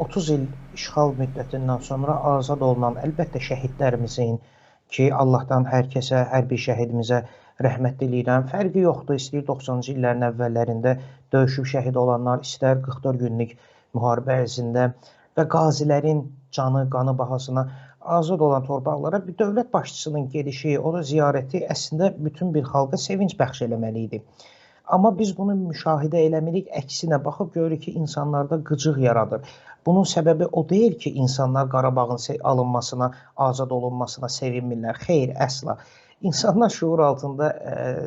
30 il işğal müddətindən sonra azad olunan əlbəttə şəhidlərimizin ki, Allahdan hər kəsə, hər bir şəhidimizə rəhmət diləyirəm. Fərqi yoxdur, istəyir 90-cı illərin əvvəllərində döyüşüb şəhid olanlar, istər 44 günlük müharibə ərzində və qazilərin canı, qanı bahasına azad olan torpaqlara bir dövlət başçısının gedişi, ona ziyarəti əslində bütün bir xalqa sevinc bəxş eləməli idi. Amma biz bunu müşahidə eləmirik, əksinə baxıb görürük ki, insanlarda qıcıq yaradır. Bunun səbəbi o deyil ki, insanlar Qarabağın alınmasına, azad olunmasına sevinmirlər. Xeyr, əsla. İnsanlar şuur altında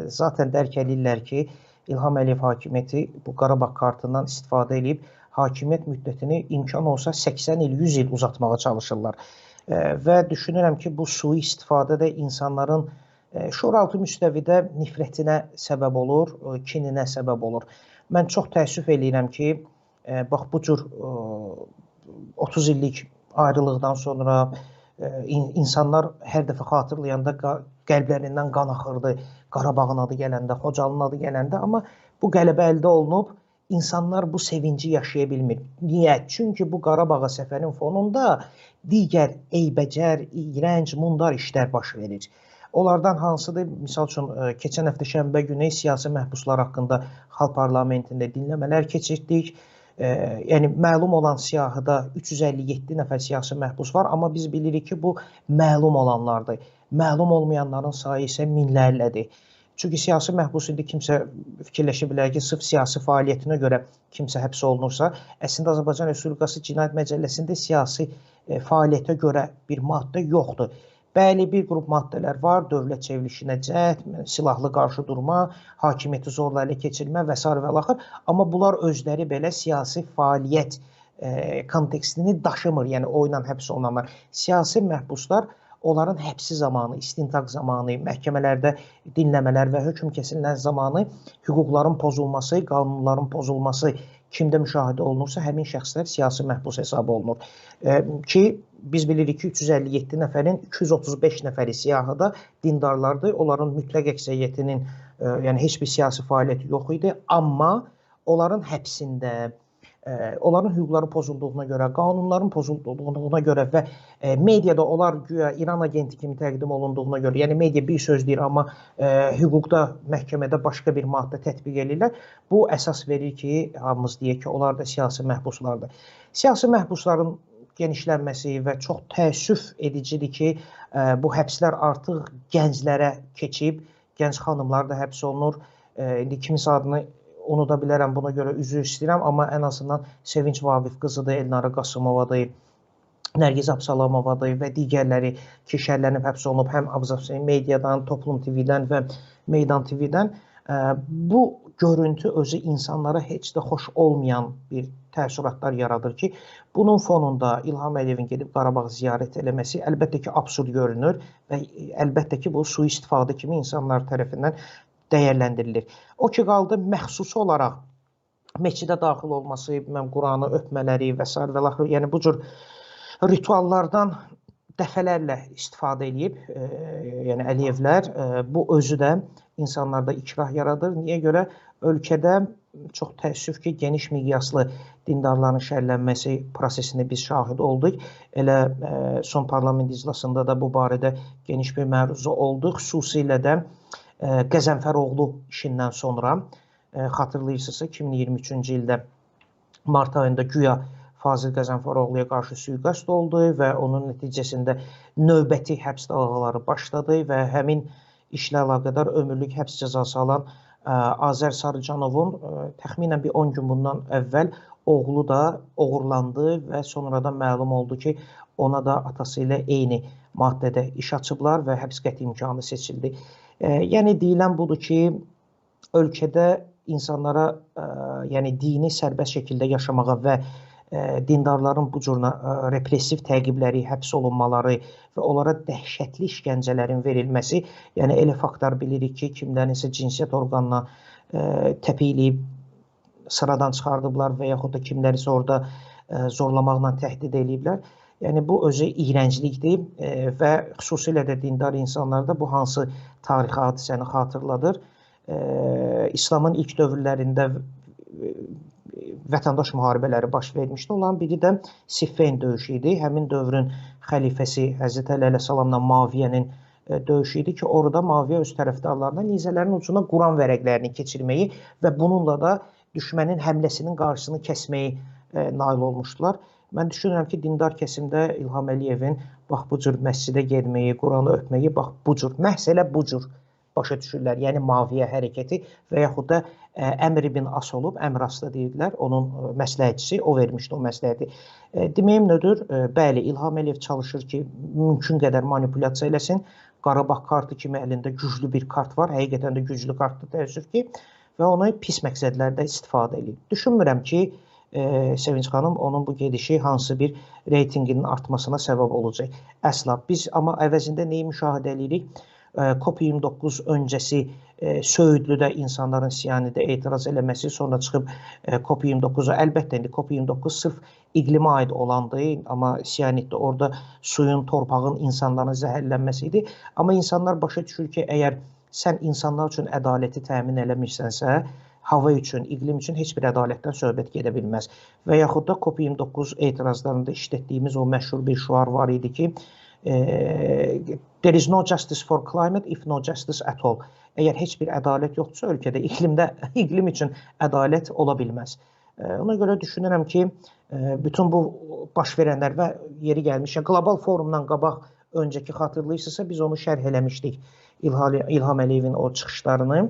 zaten dərk eləyirlər ki, İlham Əliyev hakimiyyəti bu Qarabağ kartından istifadə eləyib, hakimiyyət müddətini imkan olsa 80 il, 100 il uzatmağa çalışırlar. Və düşünürəm ki, bu sui istifadə də insanların şuuraltı müstəvidə nifrətinə səbəb olur, kininə səbəb olur. Mən çox təəssüf eləyirəm ki, bax bu cür 30 illik ayrılıqdan sonra insanlar hər dəfə xatırlayanda qəlblərindən qan axırdı, Qarabağın adı gələndə, Xocalının adı gələndə, amma bu qələbə əldə olunub, insanlar bu sevinci yaşaya bilmir. Niyə? Çünki bu Qarabağa səfərin fonunda digər eybəcər, iyrənc, mundar işlər baş verir. Onlardan hansıdır? Misal üçün, keçən həftə şənbə günü siyasi məhbuslar haqqında Xalq Parlamentində dinləmələr keçirtdik. Yəni, məlum olan siyahıda 357 nəfər siyasi məhbus var, amma biz bilirik ki, bu məlum olanlardır. Məlum olmayanların sayı isə minlərlədir. Çünki siyasi məhbus indi kimsə fikirləşə bilər ki, sırf siyasi fəaliyyətinə görə kimsə həbs olunursa, əslində Azərbaycan Respublikası Cinayət Məcəlləsində siyasi fəaliyyətə görə bir maddə yoxdur. Bəli, bir qrup maddələr var, dövlət çevrilişinə cəhd, silahlı qarşı durma, hakimiyyəti zorla ələ keçirmə və sair və ilaxır. Amma bunlar özləri belə siyasi fəaliyyət kontekstini daşımır, yəni o ilə həbs olunanlar. Siyasi məhbuslar onların həbsi zamanı, istintaq zamanı, məhkəmələrdə dinləmələr və hökm kəsilən zamanı hüquqların pozulması, qanunların pozulması kimdə müşahidə olunursa, həmin şəxslər siyasi məhbus hesab olunur. Ki, biz bilirik ki, 357 nəfərin 235 nəfəri siyahıda dindarlardır. Onların mütləq əksəriyyətinin yəni heç bir siyasi fəaliyyəti yox idi, amma onların həbsində, onların hüquqları pozulduğuna görə, qanunların pozulduğuna görə və mediada onlar güya İran agenti kimi təqdim olunduğuna görə, yəni media bir söz deyir, amma hüquqda, məhkəmədə başqa bir maddə tətbiq eləyirlər. Bu əsas verir ki, hamımız deyək ki, onlar da siyasi məhbuslardır. Siyasi məhbusların genişlənməsi və çox təəssüf edicidir ki, bu həbslər artıq gənclərə keçib, gənc xanımlar da həbs olunur. İndi kiminsə adını unuda bilərəm, buna görə üzr istəyirəm, amma ən azından Sevinç Vaqif qızıdır, Elnara Qasımovadır, Nərgiz Absalamovadır və digərləri ki, şərlənib həbs olunub həm Abzas Mediadan, Toplum TV-dən və Meydan TV-dən. Bu görüntü özü insanlara heç də xoş olmayan bir təəssüratlar yaradır ki, bunun fonunda İlham Əliyevin gedib Qarabağı ziyarət eləməsi əlbəttə ki, absurd görünür və əlbəttə ki, bu sui-istifadə kimi insanlar tərəfindən dəyərləndirilir. O ki, qaldı məxsusi olaraq məscidə daxil olması, Quranı öpmələri və sair və ilaxır, yəni bu cür rituallardan dəfələrlə istifadə eləyib, yəni Əliyevlər, bu özü də insanlarda ikrah yaradır. Niyə görə? Ölkədə çox təəssüf ki, geniş miqyaslı dindarların şərlənməsi prosesini biz şahid olduq. Elə son parlament iclasında da bu barədə geniş bir məruzə oldu. Xüsusilə də Qəzənfəroğlu işindən sonra, xatırlayırsınızsa, 2023-cü ildə mart ayında güya Fazil Qəzənfəroğluya qarşı sui-qəsd oldu və onun nəticəsində növbəti həbs dalğaları başladı və həmin işlə əlaqədar ömürlük həbs cəzası alan Azər Sarıcanovun təxminən bir 10 gün bundan əvvəl oğlu da oğurlandı və sonradan məlum oldu ki, ona da atası ilə eyni maddədə iş açıblar və həbs qəti imkanı seçildi. Yəni deyilən budur ki, ölkədə insanlara yəni dini sərbəst şəkildə yaşamağa və dindarların bu cür repressiv təqibləri, həbs olunmaları və onlara dəhşətli işgəncələrin verilməsi, yəni elə faktlar bilirik ki, kimlərinsə cinsiyyət orqanına təpikləyib sıradan çıxardıblar və yaxud da kimlərisə orada zorlamaqla təhdid eləyiblər. Yəni bu özü iyrənclikdir və xüsusilə də dindar insanlarda bu hansı tarixi hadisəni xatırladır. İslamın ilk dövrlərində vətəndaş müharibələri baş vermişdi. Onların biri də Siffin döyüşü idi. Həmin dövrün xəlifəsi Həzrəti Əli əleyhissalamla Maviyənin döyüşü idi ki, orada Maviyə öz tərəfdarlarına nizələrin ucuna Quran vərəqlərini keçirməyi və bununla da düşmənin həmləsinin qarşısını kəsməyi nail olmuşdular. Mən düşünürəm ki, dindar kəsimdə İlham Əliyevin bax bu cür məscidə getməyi, Quranı öpməyi, bax bu cür, məhz elə bu cür başa düşürlər. Yəni Maviyə hərəkəti və yaxud da Əmr ibn As olub, Əmr As da deyirdilər, onun məsləhətçisi, o vermişdi o məsləhəti. Deməyim nədir? Bəli, İlham Əliyev çalışır ki, mümkün qədər manipulyasiya eləsin. Qarabağ kartı kimi əlində güclü bir kart var, həqiqətən də güclü kartdır təəssüf ki, və onu pis məqsədlərdə istifadə edir. Düşünmürəm ki, Sevinç xanım, onun bu gedişi hansı bir reytinginin artmasına səbəb olacaq. Əsla. Biz amma əvəzində neyi müşahidə edirik? COP29 öncəsi Söğütlüdə insanların siyanidə etiraz eləməsi, sonra çıxıb COP29-a, əlbəttə indi COP29 sırf iqlimə aid olandı, amma siyaniddə orada suyun, torpağın, insanların zəhərlənməsi idi. Amma insanlar başa düşür ki, əgər sən insanlar üçün ədaləti təmin eləmirsənsə, hava üçün, iqlim üçün heç bir ədalətdən söhbət gedə bilməz. Və yaxud da COP29 etirazlarında işlətdiyimiz o məşhur bir şüar var idi ki, there is no justice for climate if no justice at all. Əgər heç bir ədalət yoxdursa ölkədə, iqlimdə, iqlim üçün ədalət ola bilməz. Ona görə düşünürəm ki, bütün bu baş verənlər və yeri gəlmişkən qlobal forumdan qabaq öncəki xatırlayırsınızsa biz onu şərh eləmişdik İlham Əliyevin o çıxışlarını.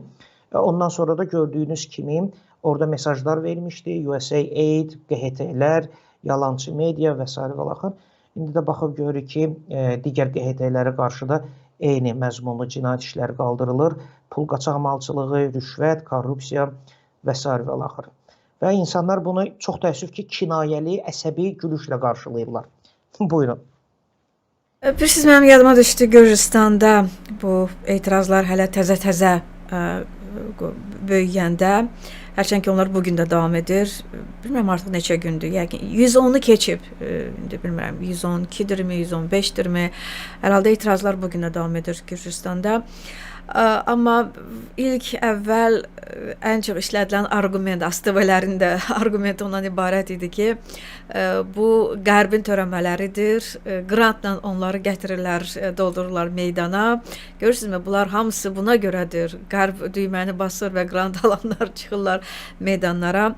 Ondan sonra da gördüyünüz kimi orada mesajlar vermişdi. USAID, QHT-lər, yalançı media və s. və axır. İndi də baxıb görürük ki, digər QHT-lərə qarşı da eyni məzmunlu cinayət işləri qaldırılır. Pul qaçaqmalçılığı, rüşvət, korrupsiya və s. və axır. Və insanlar bunu çox təəssüf ki, kinayəli, əsəbi gülüşlə qarşılayırlar. Buyurun. Bilirsiniz, mənim yadıma düşdü, Gürcüstanda bu etirazlar hələ təzə-təzə böyüyəndə, hərçənd ki, onlar bugün də davam edir. Bilmirəm artıq neçə gündür. Yəqin 110-u keçib. İndi bilmirəm 112-dirmi, 115-dirmi? Hər halda etirazlar bugün də davam edir Gürcüstanda. Amma ilk əvvəl ən çox işlədilən arqument, ASTV-lərin də arqumenti ondan ibarət idi ki, bu Qərbin törəmələridir. Qrantla onları gətirirlər, doldururlar meydana. Görürsünüzmü, bunlar hamısı buna görədir. Qərb düyməni basır və qrant alanlar çıxırlar meydanlara.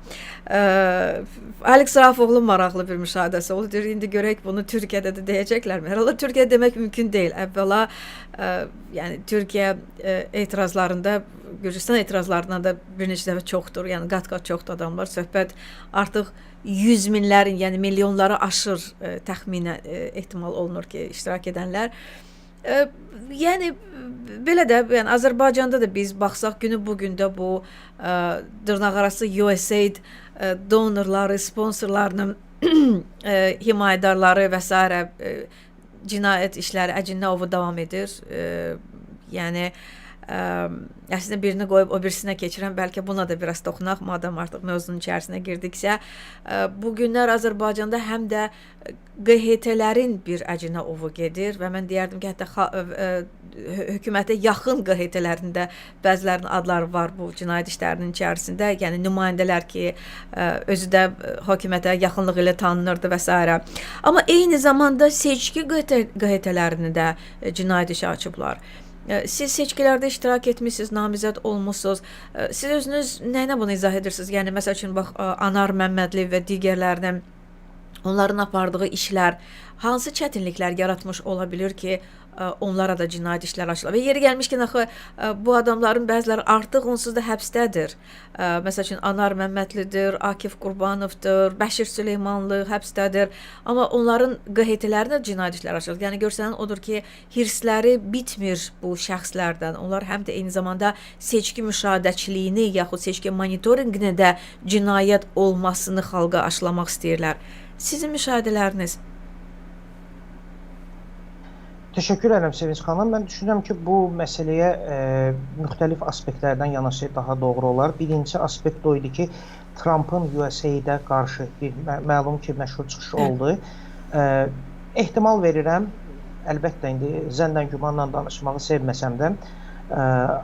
Alex Rafoğlu maraqlı bir müşahidəsi oldu. Deyir, indi görək bunu Türkiyədə də deyəcəklərmi? Hər halda Türkiyədə demək mümkün deyil. Əvvəla, yəni Türkiyə etirazlarında, Gürcüstan etirazlarından da bir neçə dəfə çoxdur. Yəni qat-qat çoxdur adamlar. Söhbət artıq yüz minlərin, yəni milyonları aşır təxminən ehtimal olunur ki, iştirak edənlər. Yəni belə də, yəni Azərbaycanda da biz baxsaq günü bu gündə bu dırnaqarası USAID donorları, sponsorlarının himayədarları və s. Cinayət işləri, əcinə ovu davam edir. Yəni əslində birini qoyub o birisinə keçirəm, bəlkə buna da biraz toxunaq, madam artıq mövzunun içərisinə girdiksə. Bu günlər Azərbaycanda həm də QHT-lərin bir əcinə ovu gedir və mən deyərdim ki, hətta hökumətə yaxın QHT-lərin də bəzilərinin adları var bu cinayət işlərinin içərisində, yəni nümayəndələr ki, özü də hökumətə yaxınlıq ilə tanınırdı və s. Amma eyni zamanda seçki QHT-lərini də cinayət işi açıblar. Siz seçkilərdə iştirak etmişsiniz, namizəd olmuşsunuz. Siz özünüz nəyinə bunu izah edirsiniz? Yəni, məsəl üçün, bax, Anar Məmmədli və digərlərinin, onların apardığı işlər hansı çətinliklər yaratmış ola bilir ki, onlara da cinayət işləri açılır? Və yeri gəlmişkən, axı, bu adamların bəziləri artıq onsuz da həbsdədir. Məsəl üçün, Anar Məmmədlidir, Akif Qurbanovdur, Bəşir Süleymanlı həbsdədir. Amma onların QHT-lərinə cinayət işləri açılır. Yəni, görsənən odur ki, hirsləri bitmir bu şəxslərdən. Onlar həm də eyni zamanda seçki müşahidəçiliyini yaxud seçki monitorinqini də cinayət olmasını xalqa aşılamaq istəyirlər. Sizin müşahidələriniz? Təşəkkür edirəm Sevinç xanım. Mən düşünürəm ki, bu məsələyə müxtəlif aspektlərdən yanaşsaq daha doğru olar. Birinci aspekt o idi ki, Trumpın USAID-ə qarşı bir məlum ki, məşhur çıxışı oldu. Ehtimal verirəm, əlbəttə indi zənnən gümanla danışmağı sevməsəm də,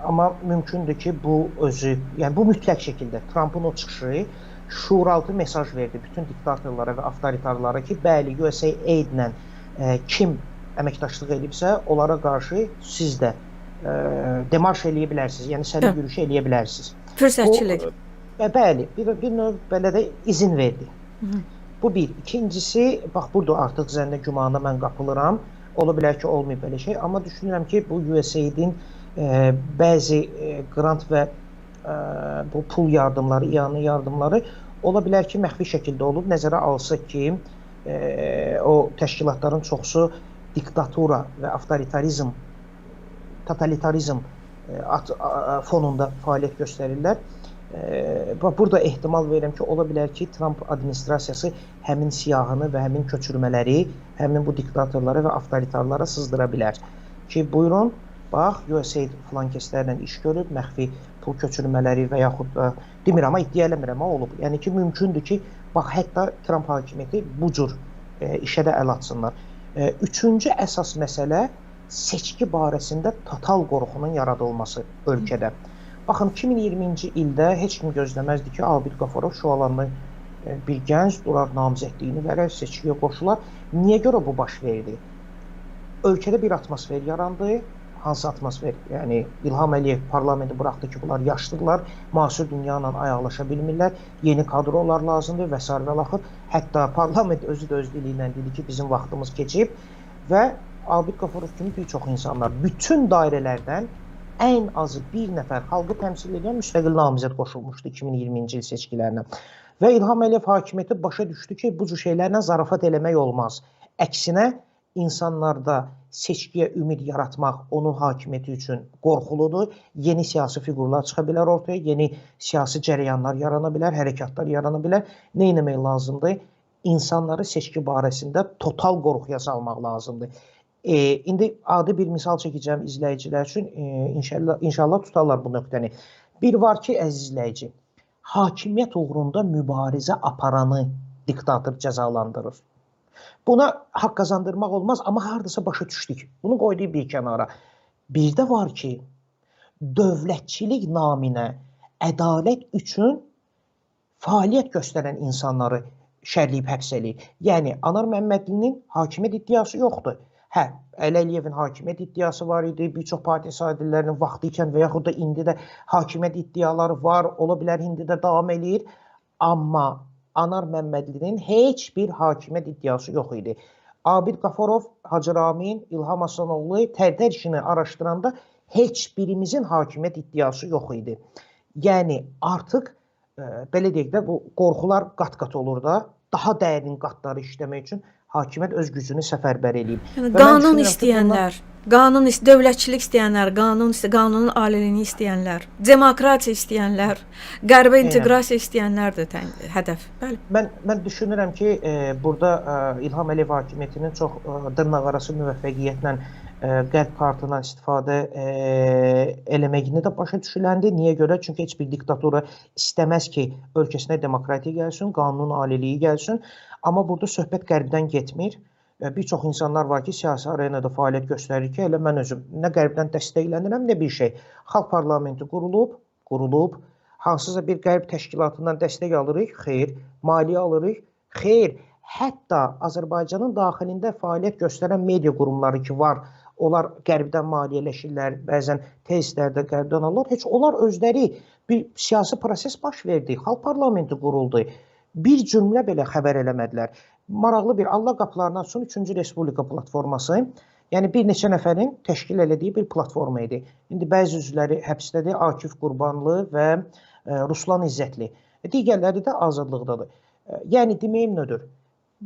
amma mümkündür ki, bu özü, yəni bu mütləq şəkildə Trumpın o çıxışı Şuuraltı mesaj verdi bütün diktatorlara və avtoritarlara ki, bəli, USAID-lə kim əməkdaşlıq edibsə, onlara qarşı siz də demarş eləyə bilərsiniz, yəni səlib yürüyüşü eləyə bilərsiniz. Fürsətçilik. Bəli, bir növ belə də izin verdi. Bu bir. İkincisi, bax burada artıq zənnə gümana mən qapılıram. Ola bilər ki, olmayıb belə şey. Amma düşünürəm ki, bu USAID-in bəzi qrant və bu pul yardımları, iyanı yardımları ola bilər ki, məxfi şəkildə olub. Nəzərə alsaq ki, o təşkilatların çoxsu diktatura və avtoritarizm, totalitarizm fonunda fəaliyyət göstərirlər. Burada ehtimal verirəm ki, ola bilər ki, Tramp administrasiyası həmin siyahını və həmin köçürmələri, həmin bu diktatorlara və avtoritarlara sızdıra bilər. Ki, buyurun, bax, USAID filan kəslərlə iş görüb, məxfi pul köçürmələri və yaxud da, demirəm, amma iddia eləmirəm, olub. Yəni ki, mümkündür ki, bax, hətta Tramp hakimiyyəti bu cür işə də əl atsınlar. Üçüncü əsas məsələ seçki barəsində total qorxunun yaradılması ölkədə. Baxın, 2020-ci ildə heç kim gözləməzdi ki, Abid Qafarov Şualanlı bir gənc durar namizədliyini verər, seçkiyə qoşular. Niyə görə bu baş verdi? Ölkədə bir atmosfer yarandı. Hansı atmosfer? Yəni, İlham Əliyev parlamenti buraxdı ki, bunlar yaşlıdırlar, müasir dünya ilə ayaqlaşa bilmirlər, yeni kadrolar lazımdır və sair və axır. Hətta parlament özü də öz dili ilə dedi ki, bizim vaxtımız keçib və Abid Qafarov kimi bir çox insanlar bütün dairələrdən ən azı bir nəfər xalqı təmsil edən müstəqil namizəd qoşulmuşdu 2020-ci il seçkilərinə. Və İlham Əliyev hakimiyyəti başa düşdü ki, bu cür şeylərlə zarafat eləmək olmaz. Əksinə, insanlarda seçkiyə ümid yaratmaq onun hakimiyyəti üçün qorxuludur. Yeni siyasi fiqurlar çıxa bilər ortaya, yeni siyasi cərəyanlar yarana bilər, hərəkatlar yarana bilər. Nə etmək lazımdır? İnsanları seçki barəsində total qorxuya salmaq lazımdır. İndi adi bir misal çəkəcəm izləyicilər üçün, inşallah tutarlar bu nöqtəni. Bir var ki, əziz izləyici, hakimiyyət uğrunda mübarizə aparanı diktator cəzalandırır. Buna haqq qazandırmaq olmaz, amma haradasa başa düşdük. Bunu qoyduq bir kənara. Bir də var ki, dövlətçilik naminə ədalət üçün fəaliyyət göstərən insanları şərləyib həbs eləyir. Yəni, Anar Məmmədlinin hakimiyyət iddiası yoxdur. Hə, Əli Əliyevin hakimiyyət iddiası var idi, bir çox partiya sahiblərinin vaxtı ikən və yaxud da indi də hakimiyyət iddiaları var, ola bilər indi də davam eləyir. Amma Anar Məmmədlinin heç bir hakimiyyət iddiası yox idi. Abid Qafarov, Hacı Ramin, İlham Hasanoğlu Tərtər işini araşdıranda heç birimizin hakimiyyət iddiası yox idi. Yəni, artıq, belə deyək də, bu qorxular qat-qat olur da, daha dərin qatları işləmək üçün hakimiyyət öz gücünü səfərbər eləyib. Yəni, qanun istəyənlər, qanun, dövlətçilik istəyənlər, qanunun aliliyini istəyənlər, demokratiya istəyənlər, qərbə inteqrasiya istəyənlər də hədəf. Bəli. Mən düşünürəm ki, burada İlham Əliyev hakimiyyətinin çox dırnaqarası müvəffəqiyyətlə qərb kartından istifadə eləməyini də başa düşüləndi. Niyə görə? Çünki heç bir diktatura istəməz ki, ölkəsinə demokratiya gəlsin, qanunun aliliyi gəlsin. Amma burada söhbət qərbdən getmir. Bir çox insanlar var ki, siyasi arenada fəaliyyət göstərir ki, elə mən özüm nə qərbdən dəstəklənirəm, nə bir şey. Xalq parlamenti qurulub, hansısa bir qərb təşkilatından dəstək alırıq, xeyr, maliyyə alırıq, xeyr. Hətta Azərbaycanın daxilində fəaliyyət göstərən media qurumları ki var, onlar qərbdən maliyyələşirlər, bəzən tezlərdə qərbdən alırlar. Heç onlar özləri bir siyasi proses baş verdi, xalq parlamenti quruldu. Bir cümlə belə xəbər eləmədilər. Maraqlı bir Allah qapılarını açsın 3-cü Respublika platforması, yəni bir neçə nəfərin təşkil elədiyi bir platforma idi. İndi bəzi üzvləri həbsdədir, Akif Qurbanlı və Ruslan İzzətli. Digərləri də azadlıqdadır. Yəni deməyim nədir?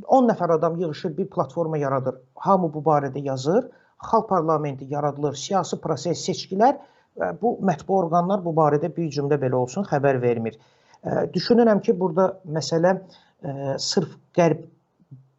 10 nəfər adam yığışır, bir platforma yaradır. Hamı bu barədə yazır. Xalq parlamenti yaradılır, siyasi proses, seçkilər, bu mətbu orqanlar bu barədə bir cümlə belə olsun, xəbər vermir. Düşünürəm ki, burada məsələ sırf qərb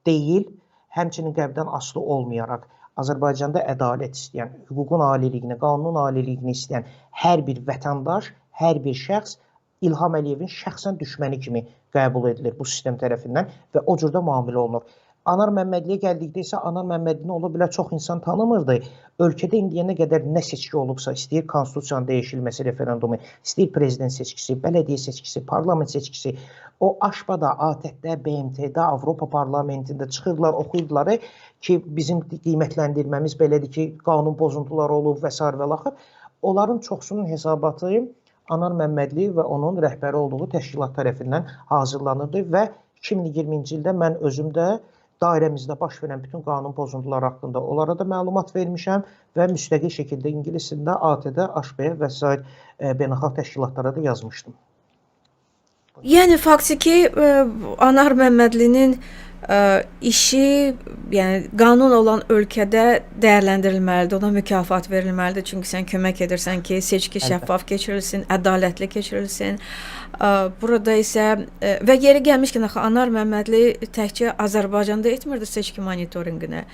deyil, həmçinin qərbdən asılı olmayaraq Azərbaycanda ədalət istəyən, hüququn aliliyini, qanunun aliliyini istəyən hər bir vətəndaş, hər bir şəxs İlham Əliyevin şəxsən düşməni kimi qəbul edilir bu sistem tərəfindən və o cürdə müamilə olunur. Anar Məmmədliyə gəldikdə isə Anar Məmmədlini ola bilər çox insan tanımırdı. Ölkədə indiyənə qədər nə seçki olubsa, istəyir konstitusiyanın dəyişilməsi referendumu, istəyir prezident seçkisi, bələdiyyə seçkisi, parlament seçkisi, o AŞPA-da, ATƏT-də, BMT-də, Avropa parlamentində çıxırdılar, oxuyurdular ki, bizim qiymətləndirməmiz belədir ki, qanun pozuntuları olub və sair və axır. Onların çoxsunun hesabatı Anar Məmmədli və onun rəhbəri olduğu təşkilat tərəfindən hazırlanırdı və 2020-ci ildə mən özüm də dairəmizdə baş verən bütün qanun pozuntuları haqqında onlara da məlumat vermişəm və müstəqil şəkildə ingilis dilində AT-də, AŞPA-ya və sair beynəlxalq təşkilatlara da yazmışdım. Yəni faktiki Anar Məmmədlinin işi, yəni qanun olan ölkədə dəyərləndirilməlidir, ona mükafat verilməlidir. Çünki sən kömək edirsən ki, seçki şəffaf keçirilsin, ədalətli keçirilsin. Burada isə və yeri gəlmişkən axı Anar Məmmədli təkcə Azərbaycanda etmirdi seçki monitorinqini.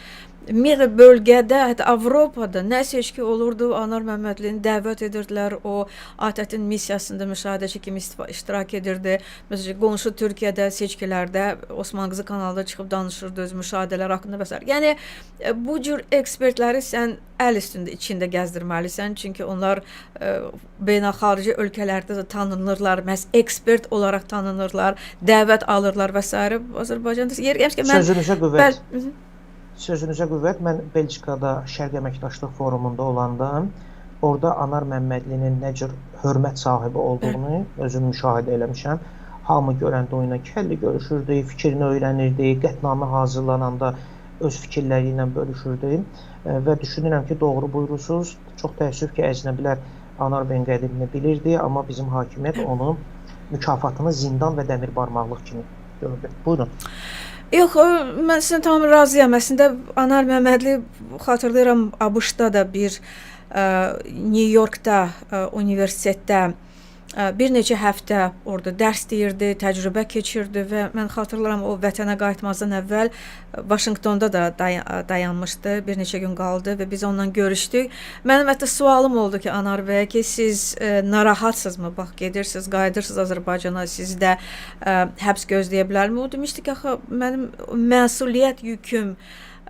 Ümumiyyətlə bölgədə, hətta Avropada nə seçki olurdu, Anar Məmmədlini dəvət edirdilər, o ATƏT-in missiyasında müşahidəçi kimi iştirak edirdi. Məsələn, qonşu Türkiyədə seçkilərdə Osman Qızı kanalda çıxıb danışırdı öz müşahidələr haqqında və s. Yəni bu cür ekspertləri sən əl üstündə, içində gəzdirməlisən, çünki onlar beynəlxarici ölkələrdə də tanınırlar, məhz ekspert olaraq tanınırlar, dəvət alırlar və s. Azərbaycanda yer gəlmişkən mən sözünüzə qüvvət. Sözünüzə qüvvət, mən Belçikada Şərq Əməkdaşlıq Forumunda olanda orada Anar Məmmədlinin nə cür hörmət sahibi olduğunu özüm müşahidə eləmişəm. Hamı görəndə oyuna kəlli görüşürdü, fikrini öyrənirdi, qətnamə hazırlananda öz fikirləri ilə bölüşürdü və düşünürəm ki, doğru buyurursunuz. Çox təəssüf ki, əcnəbilər Anar bəyin qədrini bilirdi, amma bizim hakimiyyət onun mükafatını zindan və dəmir barmaqlıq kimi gördü. Buyurun. Yox, mən sizinlə tamam razıyam. Əslində Anar Məmmədli xatırlayıram ABŞ-da da bir New Yorkda universitetdə bir neçə həftə orada dərs deyirdi, təcrübə keçirdi və mən xatırlayıram o vətənə qayıtmazdan əvvəl Vaşinqtonda da dayanmışdı, bir neçə gün qaldı və biz onunla görüşdük. Mənim hətta sualım oldu ki, Anar bəyə ki, siz narahatsınızmı? Bax, gedirsiniz, qayıdırsınız Azərbaycana, sizi də həbs gözləyə bilərmi? O demişdi ki, axı mənim məsuliyyət yüküm,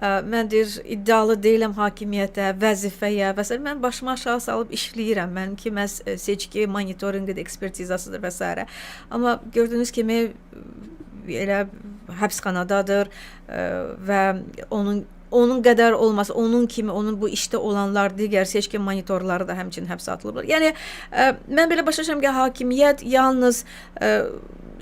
mən deyir, iddialı deyiləm hakimiyyətə, vəzifəyə və s. Mən başımı aşağı salıb işləyirəm. Mənimki məhz seçki, monitorinqidir, ekspertizasıdır və s. Amma gördüyünüz kimi elə həbsxanadadır və onun qədər olmasa, onun kimi, onun bu işdə olanlar, digər seçki monitorları da həmçinin həbsə atılıblar. Yəni mən belə başa düşürəm ki, hakimiyyət yalnız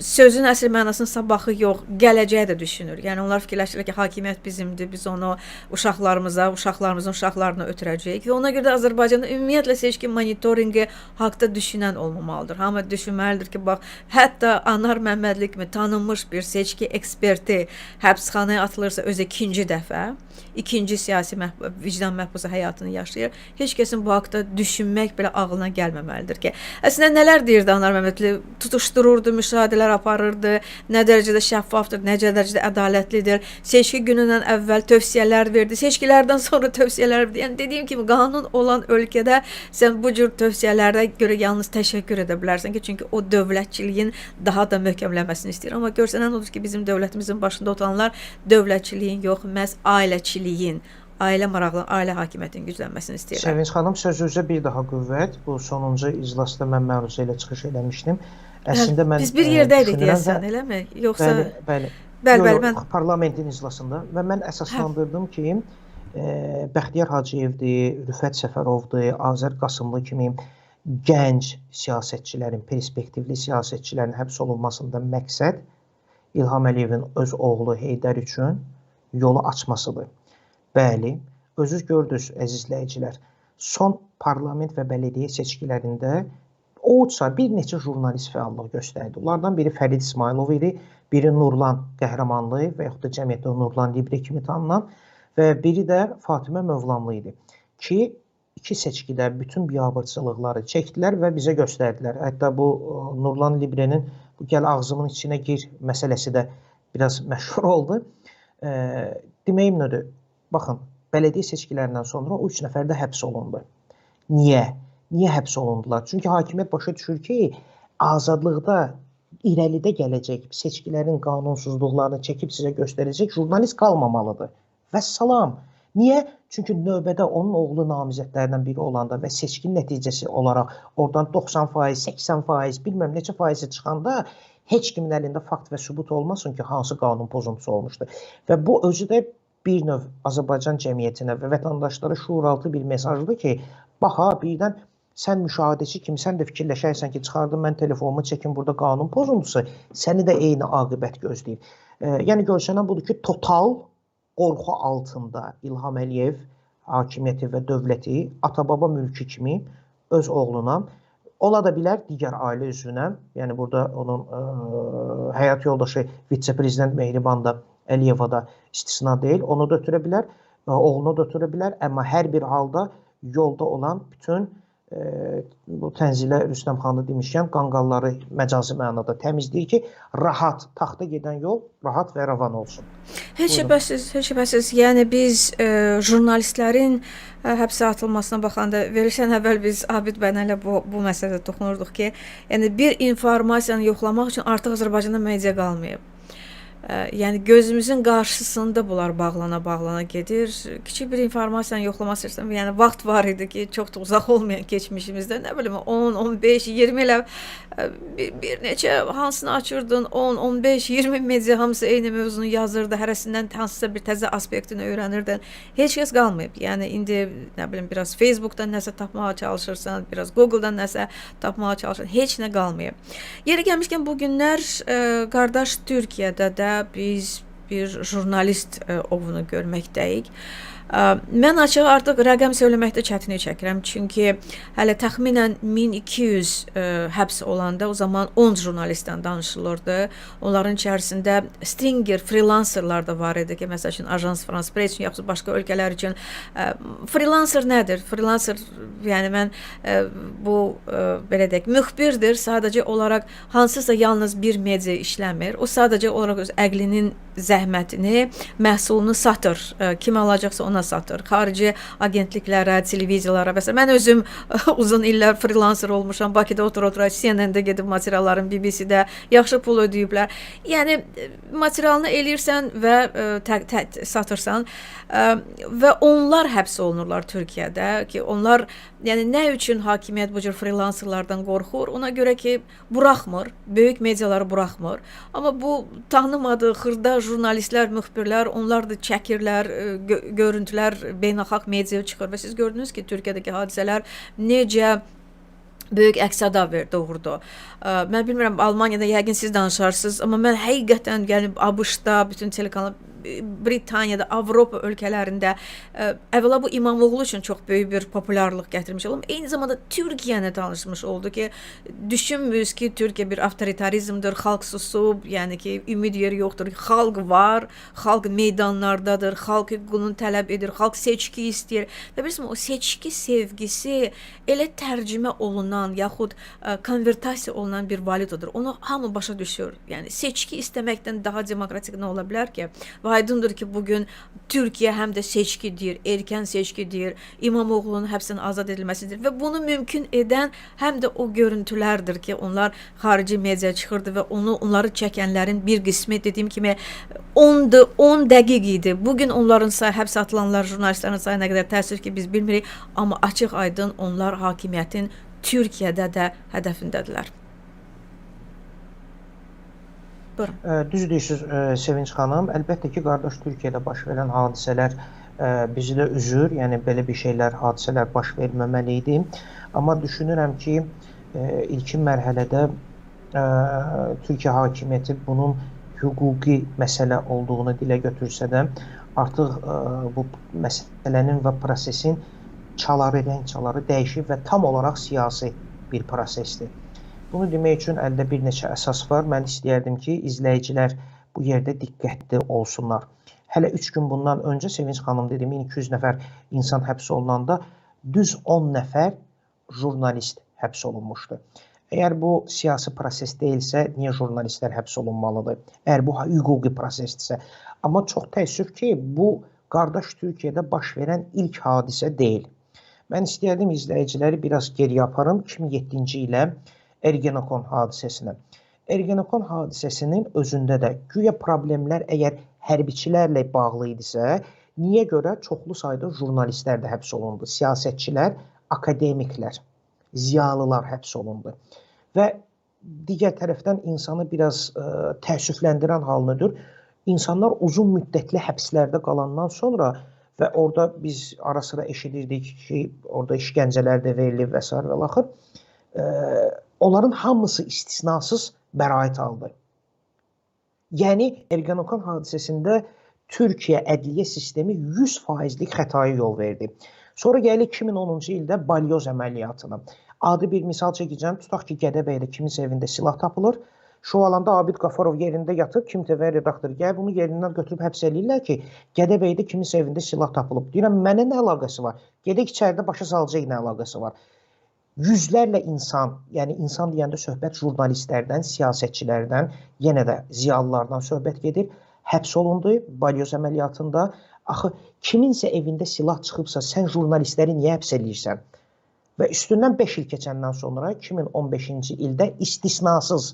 sözün əsl mənasının sabahı yox, gələcəyi də düşünür. Yəni onlar fikirləşirlər ki, hakimiyyət bizimdir, biz onu uşaqlarımıza, uşaqlarımızın uşaqlarına ötürəcəyik və ona görə də Azərbaycanda ümumiyyətlə seçki monitorinqi haqda düşünən olmamalıdır. Hamı düşünməlidir ki, bax, hətta Anar Məmmədli kimi tanınmış bir seçki eksperti həbsxanaya atılırsa özü ikinci dəfə, ikinci siyasi vicdan məhbusu həyatını yaşayır. Heç kəsin bu haqda düşünmək belə ağlına gəlməməlidir ki, əslində nələr deyirdi Anar Məmmədli? Tutuşdururdu, müşahidələr aparırdı, nə dərəcədə şəffafdır, nə dərəcədə ədalətlidir. Seçki günündən əvvəl tövsiyələr verdi, seçkilərdən sonra tövsiyələr verdi. Yəni dediyim kimi qanun olan ölkədə sən bu cür tövsiyələrə görə yalnız təşəkkür edə bilərsən ki, çünki o dövlətçiliyin daha da möhkəmlənməsini istəyir. Amma görsənən odur ki, bizim dövlətimizin başında oturanlar dövlətçiliyin yox, məhz ailəçiliyin, ailə maraqlı, ailə hakimiyyətinin güclənməsini istəyirlər. Sevinç xanım, sözünüzə bir daha qüvvət. Bu sonuncu iclasda mən məruzə ilə çıxış eləmişdim. Əslində mən biz bir yerdəydik deyəsən, eləmi? Yoxsa bəli, bəli. Bəli, bəli, mən parlamentin iclasında və mən əsaslandırdım ki, Bəxtiyar Hacıyevdir, Rüfət Səfərovdur, Azər Qasımlı kimi gənc siyasətçilərin, perspektivli siyasətçilərin həbs olunmasında məqsəd İlham Əliyevin öz oğlu Heydər üçün yolu açmasıdır. Bəli, özünüz gördünüz əziz izləyicilər, son parlament və bələdiyyə seçkilərində oğuzsa bir neçə jurnalist fəallıq göstərdi. Onlardan biri Fərid İsmayılov idi, biri Nurlan Qəhrəmanlı və yaxud da cəmiyyətdə Nurlan Libre kimi tanınan və biri də Fatimə Mövlamlı idi ki, iki seçkidə bütün biabırçılıqları çəkdilər və bizə göstərdilər. Hətta bu Nurlan Librenin bu gəl ağzımın içinə gir məsələsi də biraz məşhur oldu. Deməyim nədir? Baxın, bələdiyyə seçkilərindən sonra o 3 nəfər də həbs olundu. Niyə? Niyə həbs olundular? Çünki hakimiyyət başa düşür ki, azadlıqda irəlidə gələcək seçkilərin qanunsuzluqlarını çəkib sizə göstərəcək jurnalist qalmamalıdır. Vəssalam. Niyə? Çünki növbədə onun oğlu namizədlərdən biri olanda və seçkin nəticəsi olaraq oradan 90%, 80%, bilməm neçə faizi çıxanda heç kimin əlində fakt və sübut olmasın ki, hansı qanun pozuntusu olmuşdu. Və bu özü də bir növ Azərbaycan cəmiyyətinə və vətəndaşlara şuuraltı bir mesajdır ki, bax ha, birdən sən müşahidəçi kimi, sən də fikirləşərsən ki, çıxardım mən telefonumu çəkim burada qanun pozuntusu, səni də eyni aqibət gözləyir. Yəni görsənən budur ki, total qorxu altında İlham Əliyev hakimiyyəti və dövləti ata-baba mülkü kimi öz oğluna, ola da bilər digər ailə üzvünə, yəni burada onun həyat yoldaşı vitse-prezident Mehriban da Əliyeva da istisna deyil, onu da ötürə bilər, oğlunu da ötürə bilər, amma hər bir halda yolda olan bütün bu Tənzilə Rüstəmxanlı demişkən, qanqalları məcazi mənada təmizləyir ki, rahat, taxta gedən yol rahat və ravan olsun. Heç şübhəsiz, heç şübhəsiz. Yəni biz jurnalistlərin həbsə atılmasına baxanda, verirsən əvvəl biz Abid bəylə bu məsələdə toxunurduq ki, yəni bir informasiyanı yoxlamaq üçün artıq Azərbaycanda media qalmayıb. Yəni gözümüzün qarşısında bunlar bağlana-bağlana gedir. Kiçik bir informasiyanı yoxlamaq istəyirsən, yəni vaxt var idi ki, çox da uzaq olmayan keçmişimizdə, nə bilim 10, 15, 20 ilə bir neçə hansını açırdın, 10, 15, 20 media hamısı eyni mövzunu yazırdı, hərəsindən hansısa bir təzə aspektini öyrənirdin. Heç kəs qalmayıb. Yəni indi nə bilim biraz Facebookdan nəsə tapmağa çalışırsan, biraz Googledan nəsə tapmağa çalışırsan, heç nə qalmayıb. Yeri gəlmişkən bu günlər qardaş Türkiyədə də biz bir jurnalist ovunu görməkdəyik. Mən açığı artıq rəqəm söyləməkdə çətinlik çəkirəm, çünki hələ təxminən 1200 həbs olanda o zaman 10 jurnalistdən danışılırdı. Onların içərisində stringer, freelancerlar da var idi ki, məsəl üçün Agence France Presse üçün, yaxud başqa ölkələr üçün. Freelancer nədir? Freelancer, yəni mən bu, belə deyək, müxbirdir, sadəcə olaraq hansısa yalnız bir media işləmir. O sadəcə olaraq öz əqlinin zəhmətini, məhsulunu satır. Kim alacaqsa ona satır. Xarici agentliklərə, televiziyalara və s. Mən özüm uzun illər freelancer olmuşam. Bakıda otura-otura CNN-də gedib materiallarım, BBC-də yaxşı pul ödəyiblər. Yəni materialını eləyirsən və satırsan və onlar həbs olunurlar Türkiyədə ki, onlar yəni nə üçün hakimiyyət bu cür freelancerlardan qorxur? Ona görə ki, buraxmır, böyük mediaları buraxmır. Amma bu tanımadığı xırda jurnalistlər, müxbirlər, onlar da çəkirlər, görüntülər beynəlxalq mediaya çıxır və siz gördünüz ki, Türkiyədəki hadisələr necə böyük əks-səda doğurdu. Mən bilmirəm, Almaniyada yəqin siz danışarsınız, amma mən həqiqətən yəni ABŞ-da, bütün telekanal, Britaniyada, Avropa ölkələrində əvvəla bu İmamoğlu üçün çox böyük bir populyarlıq gətirmiş oldu. Eyni zamanda Türkiyəni tanışmış oldu ki, düşünmüyüz ki, Türkiyə bir avtoritarizmdir, xalq susub, yəni ki, ümid yeri yoxdur. Xalq var, xalq meydanlardadır, xalq hüququnu tələb edir, xalq seçki istəyir. Və bilirsiniz, o seçki sevgisi elə tərcümə olunan, yaxud konvertasiya olunan bir valyutadır. Onu hamı başa düşür. Yəni seçki istəməkdən daha demokratik nə ola bilər ki? Və aydındır ki, bugün Türkiyə həm də seçki deyir, erkən seçki deyir, İmamoğlu'nun həbsdən azad edilməsidir və bunu mümkün edən həm də o görüntülərdir ki, onlar xarici mediaya çıxırdı və onları çəkənlərin bir qismi, dediyim kimi, 10 dəqiq idi. Bugün onların sayı, həbs atılanlar, jurnalistlərin sayı nə qədər təəssüf ki, biz bilmirik, amma açıq aydın onlar hakimiyyətin Türkiyədə də hədəfindədirlər. Düz deyirsiniz, Sevinç xanım. Əlbəttə ki, qardaş Türkiyədə baş verən hadisələr bizi də üzür. Yəni belə bir şeylər, hadisələr baş verməməli idi. Amma düşünürəm ki, ilkin mərhələdə Türkiyə hakimiyyəti bunun hüquqi məsələ olduğunu dilə götürsə də, artıq bu məsələnin və prosesin çaları, rəng çaları dəyişib və tam olaraq siyasi bir prosesdir. Bunu demək üçün əldə bir neçə əsas var. Mən istəyərdim ki, izləyicilər bu yerdə diqqətli olsunlar. Hələ 3 gün bundan öncə Sevinç xanım dedi, 1200 nəfər insan həbs olunanda düz 10 nəfər jurnalist həbs olunmuşdu. Əgər bu siyasi proses deyilsə, niyə jurnalistlər həbs olunmalıdır? Əgər bu hüquqi prosesdirsə. Amma çox təəssüf ki, bu qardaş Türkiyədə baş verən ilk hadisə deyil. Mən istəyərdim izləyiciləri biraz geriyə aparım 2007-ci ilə Ergenekon hadisəsinə. Ergenekon hadisəsinin özündə də güya problemlər əgər hərbiçilərlə bağlı idisə, niyə görə çoxlu sayda jurnalistlər də həbs olundu? Siyasətçilər, akademiklər, ziyalılar həbs olundu. Və digər tərəfdən insanı biraz təəssüfləndirən hal nədir? İnsanlar uzun müddətli həbslərdə qalandan sonra və orada biz ara sıra eşidirdik ki, orada işgəncələr də verilib və sair və axır. Onların hamısı istisnasız bəraət aldı. Yəni Ergenekon hadisəsində Türkiyə ədliyyə sistemi 100%lik xətaya yol verdi. Sonra gəlir 2010-cu ildə balyoz əməliyyatına. Adi bir misal çəkəcəm. Tutaq ki, Gədəbəydə kiminsə evində silah tapılır. Şuvalanda Abid Qafarov yerində yatıb, Kim TV redaktoru gəlib bunu yerindən götürüb həbs eləyirlər ki, Gədəbəydə kiminsə evində silah tapılıb. Deyirəm, mənə nə əlaqəsi var? Gedək içəridə başa salacaq nə əlaqəsi var? Yüzlərlə insan, yəni insan deyəndə söhbət jurnalistlərdən, siyasətçilərdən, yenə də ziyalılardan söhbət gedir. Həbs olundu balyoz əməliyyatında. Axı, kiminsə evində silah çıxıbsa, sən jurnalistləri niyə həbs eləyirsən? Və üstündən 5 il keçəndən sonra 2015-ci ildə istisnasız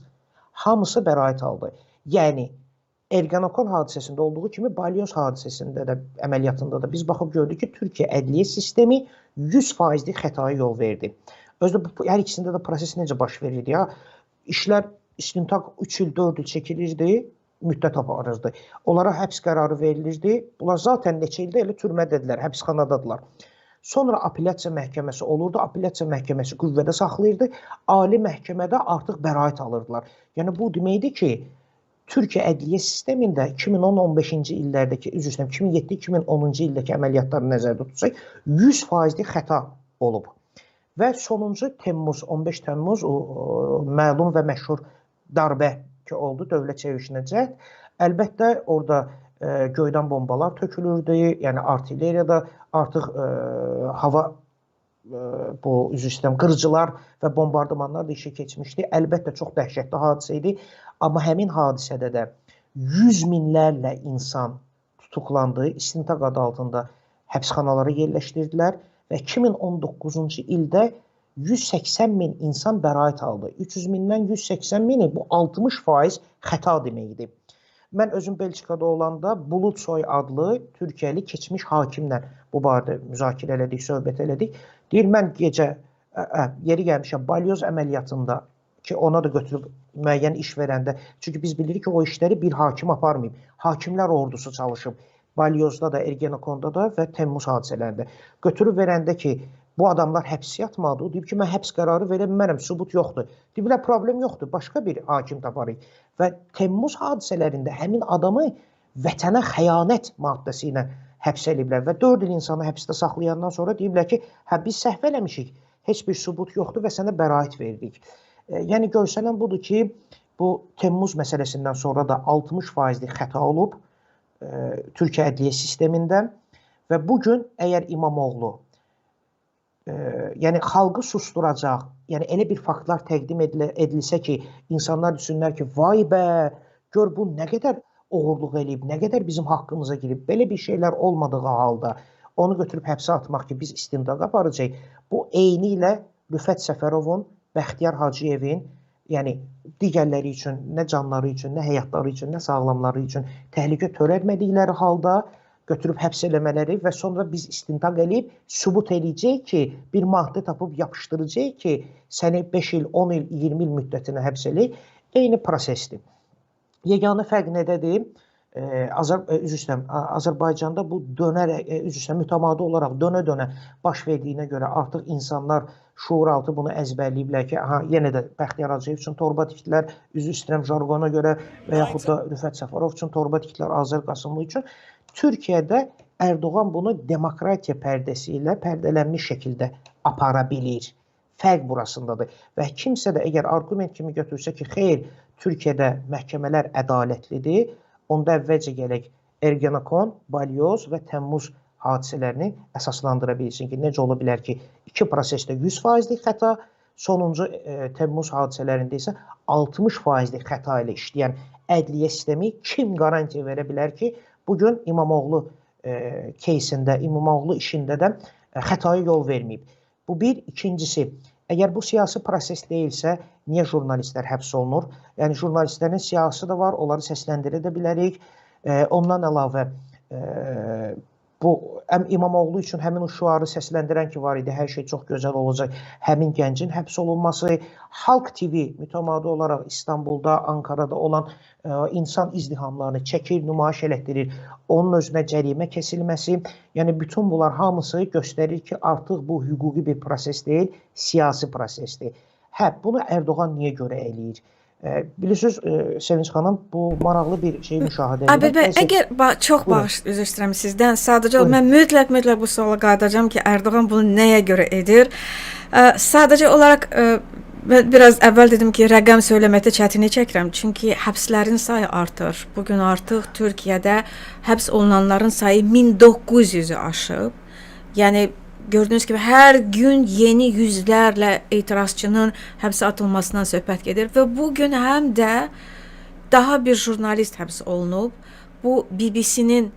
hamısı bəraət aldı. Yəni, Ergenekon hadisəsində olduğu kimi balyoz hadisəsində də, əməliyyatında da biz baxıb gördük ki, Türkiyə ədliyyə sistemi 100%lik xətaya yol verdi. Özdə hər ikisində də proses necə baş verirdi? Ya? İşlər istintaq 3 il, 4 il çəkilirdi, müddət aparırdı. Onlara həbs qərarı verilirdi. Bunlar zaten neçə ildə elə türmədədirlər, həbsxanadadılar. Sonra apellyasiya məhkəməsi olurdu. Apellyasiya məhkəməsi qüvvədə saxlayırdı. Ali məhkəmədə artıq bəraət alırdılar. Yəni bu deməkdir ki, Türkiyə ədliyyə sistemində 2010-15-ci illərdəki, üzr istəyirəm, 2007-2010-cu ildəki əməliyyatları nəzərdə tutsaq, 100%lik xəta olub. Və sonuncu Temmuz, 15 Temmuz o məlum və məşhur darbə ki oldu, dövlət çevrilişinə cəhd. Əlbəttə orada göydən bombalar tökülürdü, yəni artilleriyada artıq hava bu üzr istəyirəm, qırıcılar və bombardımanlar da işə keçmişdi. Əlbəttə çox dəhşətli hadisə idi, amma həmin hadisədə də 100 minlərlə insan tutuqlandı, istintaq adı altında həbsxanalara yerləşdirdilər və 2019-cu ildə 180 min insan bəraət aldı. 300 mindən 180 mini bu 60% xəta deməkdir. Mən özüm Belçikada olanda Bulutsoy adlı Türkiyəli keçmiş hakimlə bu barədə müzakirə elədik, söhbət elədik. Deyir, mən gecə yeri gəlmişəm balyoz əməliyyatında ki, ona da götürüb müəyyən iş verəndə. Çünki biz bilirik ki, o işləri bir hakim aparmayıb. Hakimlər ordusu çalışıb. Balyozda da, Ergenekonda da və Temmuz hadisələrində. Götürüb verəndə ki, bu adamlar həbs yatmadı. O deyib ki, mən həbs qərarı verə bilmərəm, sübut yoxdur. Deyiblər, problem yoxdur, başqa bir hakim taparıq. Və Temmuz hadisələrində həmin adamı vətənə xəyanət maddəsi ilə həbs eləyiblər və 4 il insanı həbsdə saxlayandan sonra deyiblər ki, hə, biz səhv eləmişik, heç bir sübut yoxdur və sənə bəraət verdik. Yəni, görsənən budur ki, bu Temmuz məsələsindən sonra da 60%lik xəta olub Türkiyə ədliyyə sistemində və bugün əgər İmamoğlu yəni xalqı susturacaq, yəni elə bir faktlar təqdim edilsə ki, insanlar düşünlər ki, vay bə, gör bu nə qədər oğurluq eləyib, nə qədər bizim haqqımıza girib, belə bir şeylər olmadığı halda onu götürüb həbsə atmaq ki, biz istintaq aparacaq. Bu eyni ilə Rüfət Səfərovun, Bəxtiyar Hacıyevin, yəni digərləri üçün, nə canları üçün, nə həyatları üçün, nə sağlamları üçün təhlükə törətmədikləri halda götürüb həbs eləmələri və sonra biz istintaq eləyib sübut eləyəcək ki, bir maddə tapıb yapışdıracaq ki, səni 5 il, 10 il, 20 il müddətinə həbs eləyək. Eyni prosesdir. Yeganə fərq nədədir? Azərbaycanda bu dönərək, üzr istəyirəm, mütəmadi olaraq dönə-dönə baş verdiyinə görə artıq insanlar şuuraltı bunu əzbərləyiblər ki, aha, yenə də Bəxtiyar Hacıyev üçün torba tikdilər, üzr istəyirəm jarqona görə və yaxud da Rüfət Səfərov üçün torba tikdilər, Azər Qasımlı üçün. Türkiyədə Erdoğan bunu demokratiya pərdəsi ilə pərdələnmiş şəkildə apara bilir. Fərq burasındadır. Və kimsə də əgər arqument kimi götürsə ki, xeyr, Türkiyədə məhkəmələr ədalətlidir, onda əvvəlcə gələk Ergenekon, Balyoz və Təmmuz hadisələrini əsaslandıra bilsin ki, necə ola bilər ki, iki prosesdə 100%lik xəta, sonuncu Təmmuz hadisələrində isə 60%lik xəta ilə işləyən ədliyyə sistemi kim qarantiya verə bilər ki, bugün İmamoğlu keysində, İmamoğlu işində də xətaya yol verməyib. Bu bir. İkincisi, Əgər bu siyasi proses deyilsə, niyə jurnalistlər həbs olunur? Yəni jurnalistlərin siyahısı da var, onları səsləndirə də bilərik. Ondan əlavə bu İmamoğlu üçün həmin o şüarı səsləndirən ki var idi, hər şey çox gözəl olacaq, həmin gəncin həbs olunması, Xalq TV mütəmadi olaraq İstanbulda, Ankarada olan insan izdihamlarını çəkir, nümayiş elətdirir, onun özünə cərimə kəsilməsi, yəni bütün bunlar hamısı göstərir ki, artıq bu hüquqi bir proses deyil, siyasi prosesdir. Hə, bunu Erdoğan niyə görə eləyir? Bilirsiniz, Sevinç xanım, bu maraqlı bir şey müşahidə edirəm. Abid bəy, əgər çox bağış, üzr istəyirəm sizdən. Sadəcə mən mütləq bu suala qayıdacağam ki, Erdoğan bunu nəyə görə edir? Sadəcə olaraq mən biraz əvvəl dedim ki, rəqəm söyləməkdə çətinlik çəkirəm. Çünki həbslərin sayı artır. Bu gün artıq Türkiyədə həbs olunanların sayı 1900-ü aşıb. Yəni gördüyünüz kimi hər gün yeni yüzlərlə etirazçının həbsə atılmasından söhbət gedir və bu gün həm də daha bir jurnalist həbs olunub. Bu BBC-nin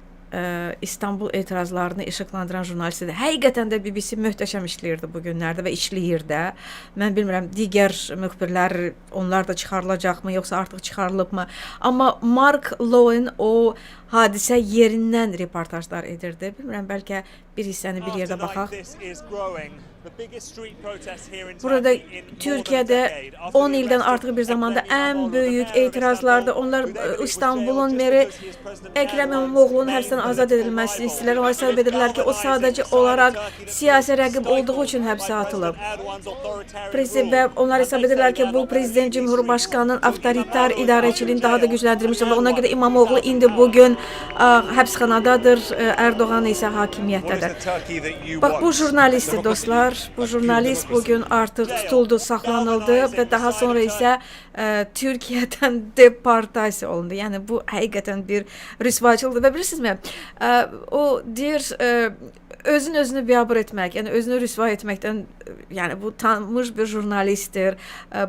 İstanbul etirazlarını işıqlandıran jurnalistidir. Həqiqətən də BBC möhtəşəm işləyirdi bu günlərdə və işləyir də. Mən bilmirəm, digər müxbirlər, onlar da çıxarılacaqmı, yoxsa artıq çıxarılıbmı? Amma Mark Lowen o hadisə yerindən reportajlar edirdi. Bilmirəm, bəlkə bir hissəni bir yerdə baxaq. Burada Türkiyədə 10 ildən artıq bir zamanda ən böyük etirazlardır. Onlar İstanbulun meri Ekrem İmamoğlu'nun həbsdən azad edilməsini istəyirlər. Onlar hesab edirlər ki, o sadəcə olaraq siyasi rəqib olduğu üçün həbsə atılıb. Və onlar hesab edirlər ki, bu prezident Cumhurbaşqanının avtoritar idarəçiliyini daha da gücləndirmişdir və ona görə İmamoğlu indi bugün həbsxanadadır, Erdoğan isə hakimiyyətdədir. Bax, bu jurnalistdir dostlar. Bu jurnalist bugün artıq tutuldu, saxlanıldı və daha sonra isə Türkiyədən deportasiya olundu. Yəni bu həqiqətən bir rüsvayçılıqdır və bilirsinizmi, o deyir, özün özünü biabır etmək, yəni özünü rüsvay etməkdən, yəni bu tanınmış bir jurnalistdir.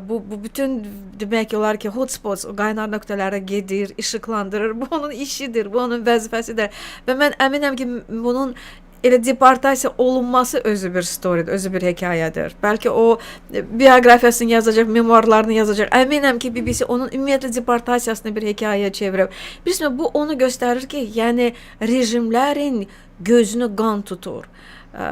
Bu bütün demək olar ki, hotspots, o qaynar nöqtələrə gedir, işıqlandırır. Bu onun işidir, bu onun vəzifəsidir və mən əminəm ki, bunun elə deportasiya olunması özü bir storydir, özü bir hekayədir. Bəlkə o bioqrafiyasını yazacaq, memuarlarını yazacaq. Əminəm ki, BBC onun ümumiyyətlə deportasiyasını bir hekayəyə çevirib. Bilirsiniz, bu onu göstərir ki, yəni rejimlərin gözünü qan tutur.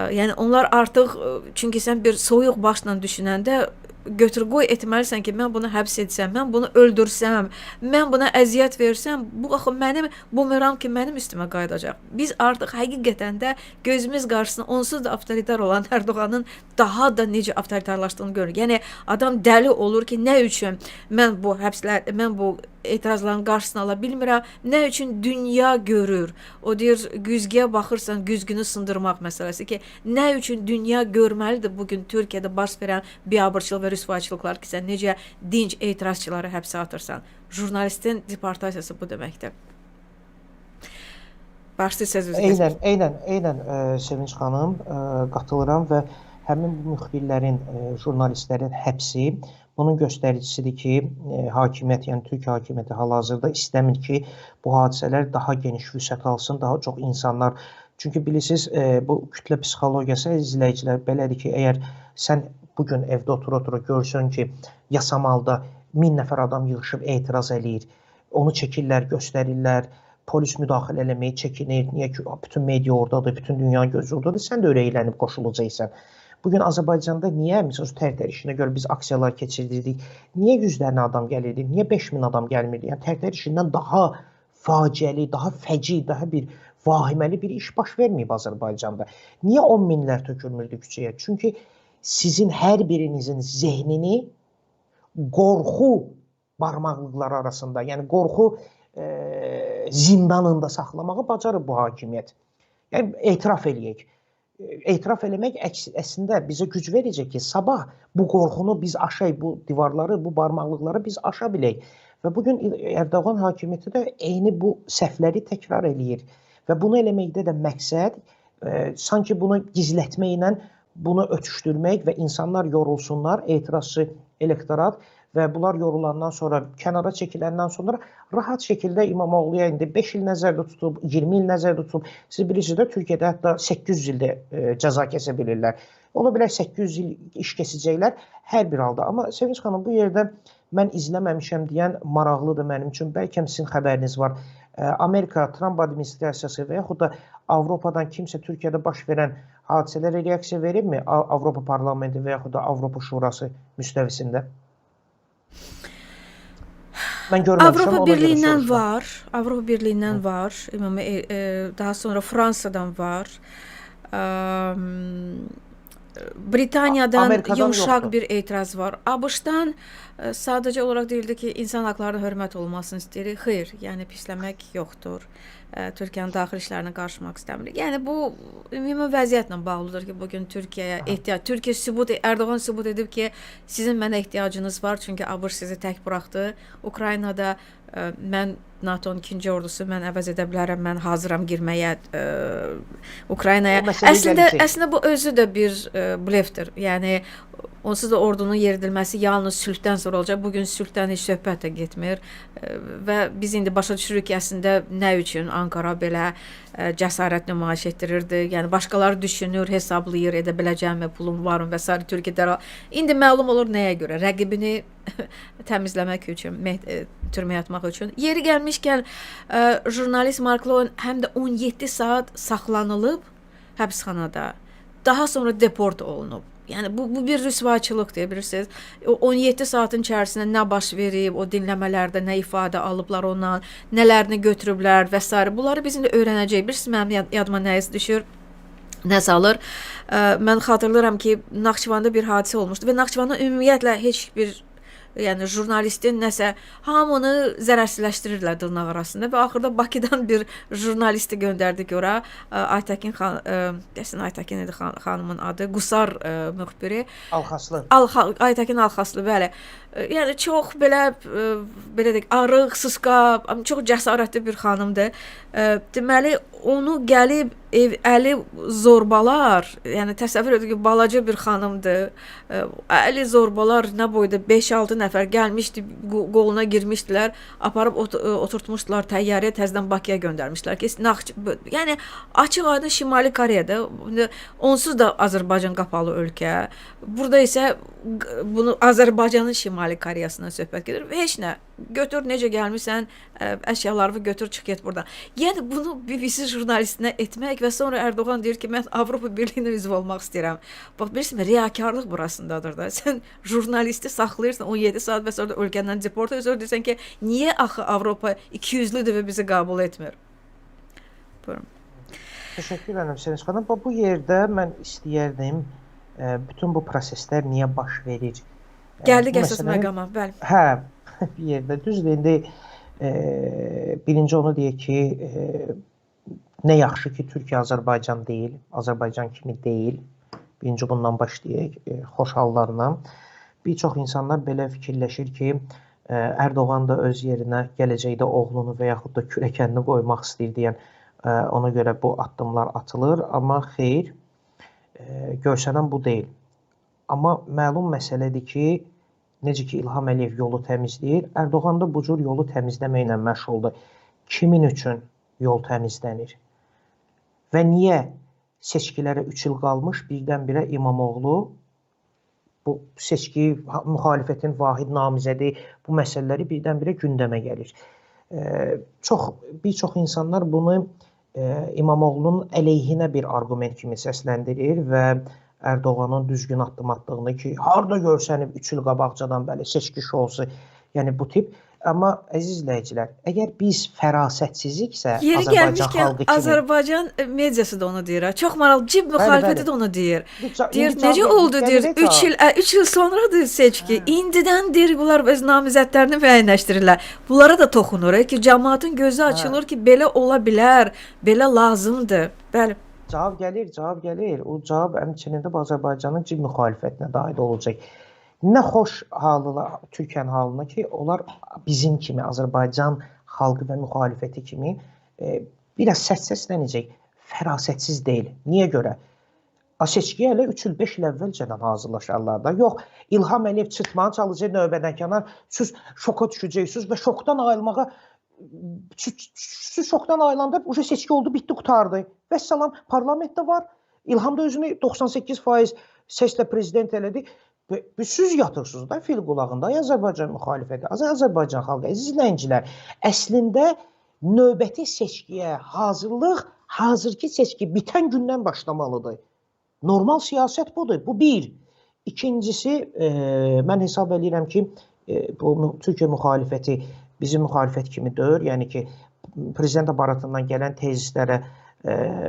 Yəni onlar artıq, çünki sən bir soyuq başla düşünəndə götür qoy etməlisən ki, mən bunu həbs etsəm, mən bunu öldürsəm, mən buna əziyyət versəm, bu axı mənim bumeranq ki, mənim üstümə qayıdacaq. Biz artıq həqiqətən də gözümüz qarşısında onsuz da avtoritar olan Erdoğanın daha da necə avtoritarlaşdığını görürük. Yəni adam dəli olur ki, nə üçün mən bu həbslər, mən bu etirazların qarşısını ala bilmirəm, nə üçün dünya görür? O deyir, güzgüyə baxırsan, güzgünü sındırmaq məsələsi ki, nə üçün dünya görməlidir bugün Türkiyədə baş verən biabırçılıq və rüsvayçılıqlar ki, sən necə dinc etirazçıları həbsə atırsan. Jurnalistin deportasiyası bu deməkdir. Başlı sözünüzü. Eynən Sevinç xanım, qatılıram və həmin bu müxbirlərin, jurnalistlərin həbsi bunun göstəricisidir ki, hakimiyyət, yəni Türk hakimiyyəti hal-hazırda istəmir ki, bu hadisələr daha geniş vüsət alsın, daha çox insanlar. Çünki bilirsiniz, bu kütlə psixologiyası, izləyicilər, belədir ki, əgər sən bugün evdə otura-otura görsən ki, Yasamalda 1000 nəfər adam yığışıb etiraz eləyir, onu çəkirlər, göstərirlər, polis müdaxilə eləməyi çəkinir, niyə ki, bütün media oradadır, bütün dünya gözü oradadır, sən də ürəklənib qoşulacaqsan. Bugün Azərbaycanda niyə, məsələn, Tərtər işinə görə biz aksiyalar keçirdirdik, niyə 100 dənə adam gəlirdi, niyə 5000 adam gəlmirdi? Yəni Tərtər işindən daha faciəli, daha fəci, daha bir vahiməli bir iş baş verməyib Azərbaycanda. Niyə 10 minlər tökülmürdü küçəyə? Çünki sizin hər birinizin zehnini qorxu barmaqlıqları arasında, yəni qorxu zindanında saxlamağı bacarır bu hakimiyyət. Yəni etiraf eləyək. Etiraf eləmək əslində bizə güc verəcək ki, sabah bu qorxunu biz aşaq, bu divarları, bu barmaqlıqları biz aşa bilək. Və bugün Erdoğan hakimiyyəti də eyni bu səhvləri təkrar eləyir. Və bunu eləməkdə də məqsəd sanki bunu gizlətməklə bunu ötüşdürmək və insanlar yorulsunlar, etirazçı elektorat Və bunlar yorulandan sonra, kənara çəkiləndən sonra rahat şəkildə İmamoğluya indi 5 il nəzərdə tutub, 20 il nəzərdə tutub. Siz bilirsiniz də, Türkiyədə hətta 800 ildə cəza kəsə bilirlər. Ola bilər 800 il iş kesəcəklər hər bir halda. Amma Sevinç xanım, bu yerdə mən izləməmişəm deyən maraqlıdır mənim üçün. Bəlkə sizin xəbəriniz var. Amerika, Tramp administrasiyası və yaxud da Avropadan kimsə Türkiyədə baş verən hadisələrə reaksiya veribmi? Avropa Parlamenti və yaxud da Avropa Şurası müstəvisində? Mən görməmişəm. Avropa Birliyindən var. Avropa Birliyindən var. Ümumi, daha sonra Fransadan var. Britaniyadan Amerikadan yumşaq yoxdur. Bir etiraz var. ABŞ-dan sadəcə olaraq deyildi ki, insan haqlarına hörmət olmasını istəyirik. Xeyr, yəni pisləmək yoxdur. Türkiyənin daxili işlərinə qarışmaq istəmirik. Yəni bu ümumi vəziyyətlə bağlıdır ki, bugün Türkiyəyə ehtiyac, Türkiyə sübut, Erdoğan sübut edib ki, sizin mənə ehtiyacınız var, çünki ABŞ sizi tək buraxdı. Ukraynada mən NATO-nun ikinci ordusu, mən əvəz edə bilərəm, mən hazıram girməyə Ukraynaya. Əslində bu özü də bir blefdir. Yəni onsuz da ordunun yeridilməsi yalnız sülhdən sonra olacaq. Bugün sülhdən heç söhbət də getmir və biz indi başa düşürük ki, əslində nə üçün Ankara belə cəsarət nümayiş etdirirdi. Yəni başqaları düşünür, hesablayır, edə biləcəyimmi, pulum varmı və sair. Türkiyə dərhal indi məlum olur nəyə görə rəqibini təmizləmək üçün, türməyə atmaq üçün. Yeri gəlmişkən jurnalist Mark Lowen həm də 17 saat saxlanılıb həbsxanada. Daha sonra deport olunub. Yəni bu bir rüsvayçılıqdır, bilirsiniz. O 17 saatın içərisində nə baş verib, o dinləmələrdə nə ifadə alıblar ondan, nələrini götürüblər və sair. Bunları biz indi öyrənəcəyik. Bilirsiniz, mənim yadıma nə düşür? Nə salır? Mən xatırlayıram ki, Naxçıvanda bir hadisə olmuşdu və Naxçıvanda ümumiyyətlə heç bir, yəni jurnalistin nəsə hamını zərərsizləşdirirdilər dırnaq arasında və axırda Bakıdan bir jurnalisti göndərdik ora. Aytəkin xan, deyəsən Aytəkin idi xanımın adı, Qusar müxbiri. Alxaslı. Aytəkin Alxaslı, bəli. Yəni çox belə belə deyək, arıq, sısqa, çox cəsarətli bir xanımdır. Deməli onu gəlib əli zorbalar, yəni təsəvvür edin ki, balaca bir xanımdır. Əli zorbalar nə boyda 5-6 nəfər gəlmişdi, qoluna girmişdilər, aparıb oturtmuşdular təyyarəyə, təzədən Bakıya göndərmişdilər ki, yəni açıq-aydın Şimali Koreyada, onsuz da Azərbaycan qapalı ölkə. Burada isə bunu Azərbaycanın Şimali Koreyasından söhbət gedir. Heç nə. Götür necə gəlmirsən, əşyalarını götür, çıx get buradan. Yəni bunu BBC jurnalistinə etmək və sonra Erdoğan deyir ki, mən Avropa Birliyinə üzv olmaq istəyirəm. Bax, bilirsinizmi, riyakarlıq burasındadır da. Sən jurnalisti saxlayırsan 17 saat və sonra da ölkəndən deport edirsən, deyirsən ki, niyə axı Avropa 200-lüdür və bizi qəbul etmir? Buyurun. Təşəkkür edirəm Sevinç xanım. Bu yerdə mən istəyərdim bütün bu proseslər niyə baş verir? Gəldik əsas məqama, bəli. Hə, bir yerdə düzdür. İndi birinci onu deyək ki, nə yaxşı ki, Türkiyə Azərbaycan deyil, Azərbaycan kimi deyil. Birinci bundan başlayaq, xoş hallarla. Bir çox insanlar belə fikirləşir ki, Erdoğan da öz yerinə gələcəkdə oğlunu və yaxud da kürəkənini qoymaq istəyir deyən, ona görə bu addımlar atılır. Amma xeyr, görsənən bu deyil. Amma məlum məsələdir ki, necə ki İlham Əliyev yolu təmizləyir, Erdoğan da bu cür yolu təmizləməklə məşğuldur. Kimin üçün yol təmizlənir? Və niyə seçkilərə 3 il qalmış birdən-birə İmamoğlu bu seçki, müxalifətin vahid namizədi, bu məsələləri birdən-birə gündəmə gəlir? Bir çox insanlar bunu İmamoğlunun əleyhinə bir arqument kimi səsləndirir və Erdoğanın düzgün addım atdığını ki, harda görsənib 3 il qabaqcadan bəli seçki şousu, yəni bu tip. Amma əziz izləyicilər, əgər biz fərasətsiziksə, yeri Azərbaycan gəlmişkən, xalqı kimi... Azərbaycan mediası da onu deyir. Çox maraqlı, cib müxalifəti də onu deyir. Deyir, necə oldu deyir, 3 il sonradır seçki. Hə. İndidən deyir, bunlar öz namizədlərini müəyyənləşdirirlər. Bunlara da toxunur ki, cəmaatın gözü açılır ki, belə ola bilər, belə lazımdır. Bəli. Cavab gəlir, cavab gəlir. O cavab həmçinin də Azərbaycanın cib müxalifətinə dair olacaq. Nə xoş halıla, Türkiyənin halına ki, onlar bizim kimi, Azərbaycan xalqı və müxalifəti kimi biraz səs-səslənəcək, fərasətsiz deyil. Niyə görə? Seçkiyə hələ 3 il, 5 il əvvəlcədən hazırlaşarlar da. Yox, İlham Əliyev çıtmanı çalacaq növbədən kənar, siz şoka düşəcəksiniz və şokdan ayılmağa, siz şokdan ayılanda uje seçki oldu, bitdi, qurtardı. Vəssalam, parlamentdə var. İlham da özünü 98% səslə prezident elədi. Və siz yatırsınız da fil qulağında, ay Azərbaycan müxalifəti, Azərbaycan xalqı, əziz izləyicilər, əslində növbəti seçkiyə hazırlıq hazırki seçki bitən gündən başlamalıdır. Normal siyasət budur. Bu bir. İkincisi, mən hesab eləyirəm ki, bu Türkiyə müxalifəti bizim müxalifət kimi deyil. Yəni ki, prezident aparatından gələn tezislərə,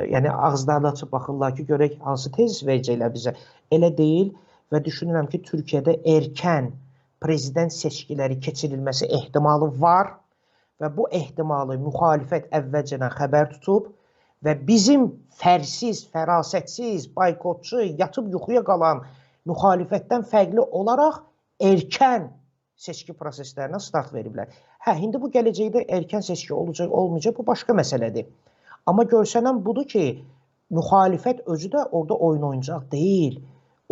yəni ağızlarını açıb baxırlar ki, görək hansı tezis verəcəklər bizə. Elə deyil və düşünürəm ki, Türkiyədə erkən prezident seçkiləri keçirilməsi ehtimalı var və bu ehtimalı müxalifət əvvəlcədən xəbər tutub və bizim fərsiz, fərasətsiz, boykotçu, yatıb yuxuya qalan müxalifətdən fərqli olaraq erkən seçki proseslərinə start veriblər. Hə, indi bu gələcəkdə erkən seçki olacaq, olmayacaq, bu başqa məsələdir. Amma görsənən budur ki, müxalifət özü də orada oyun oyuncaq deyil.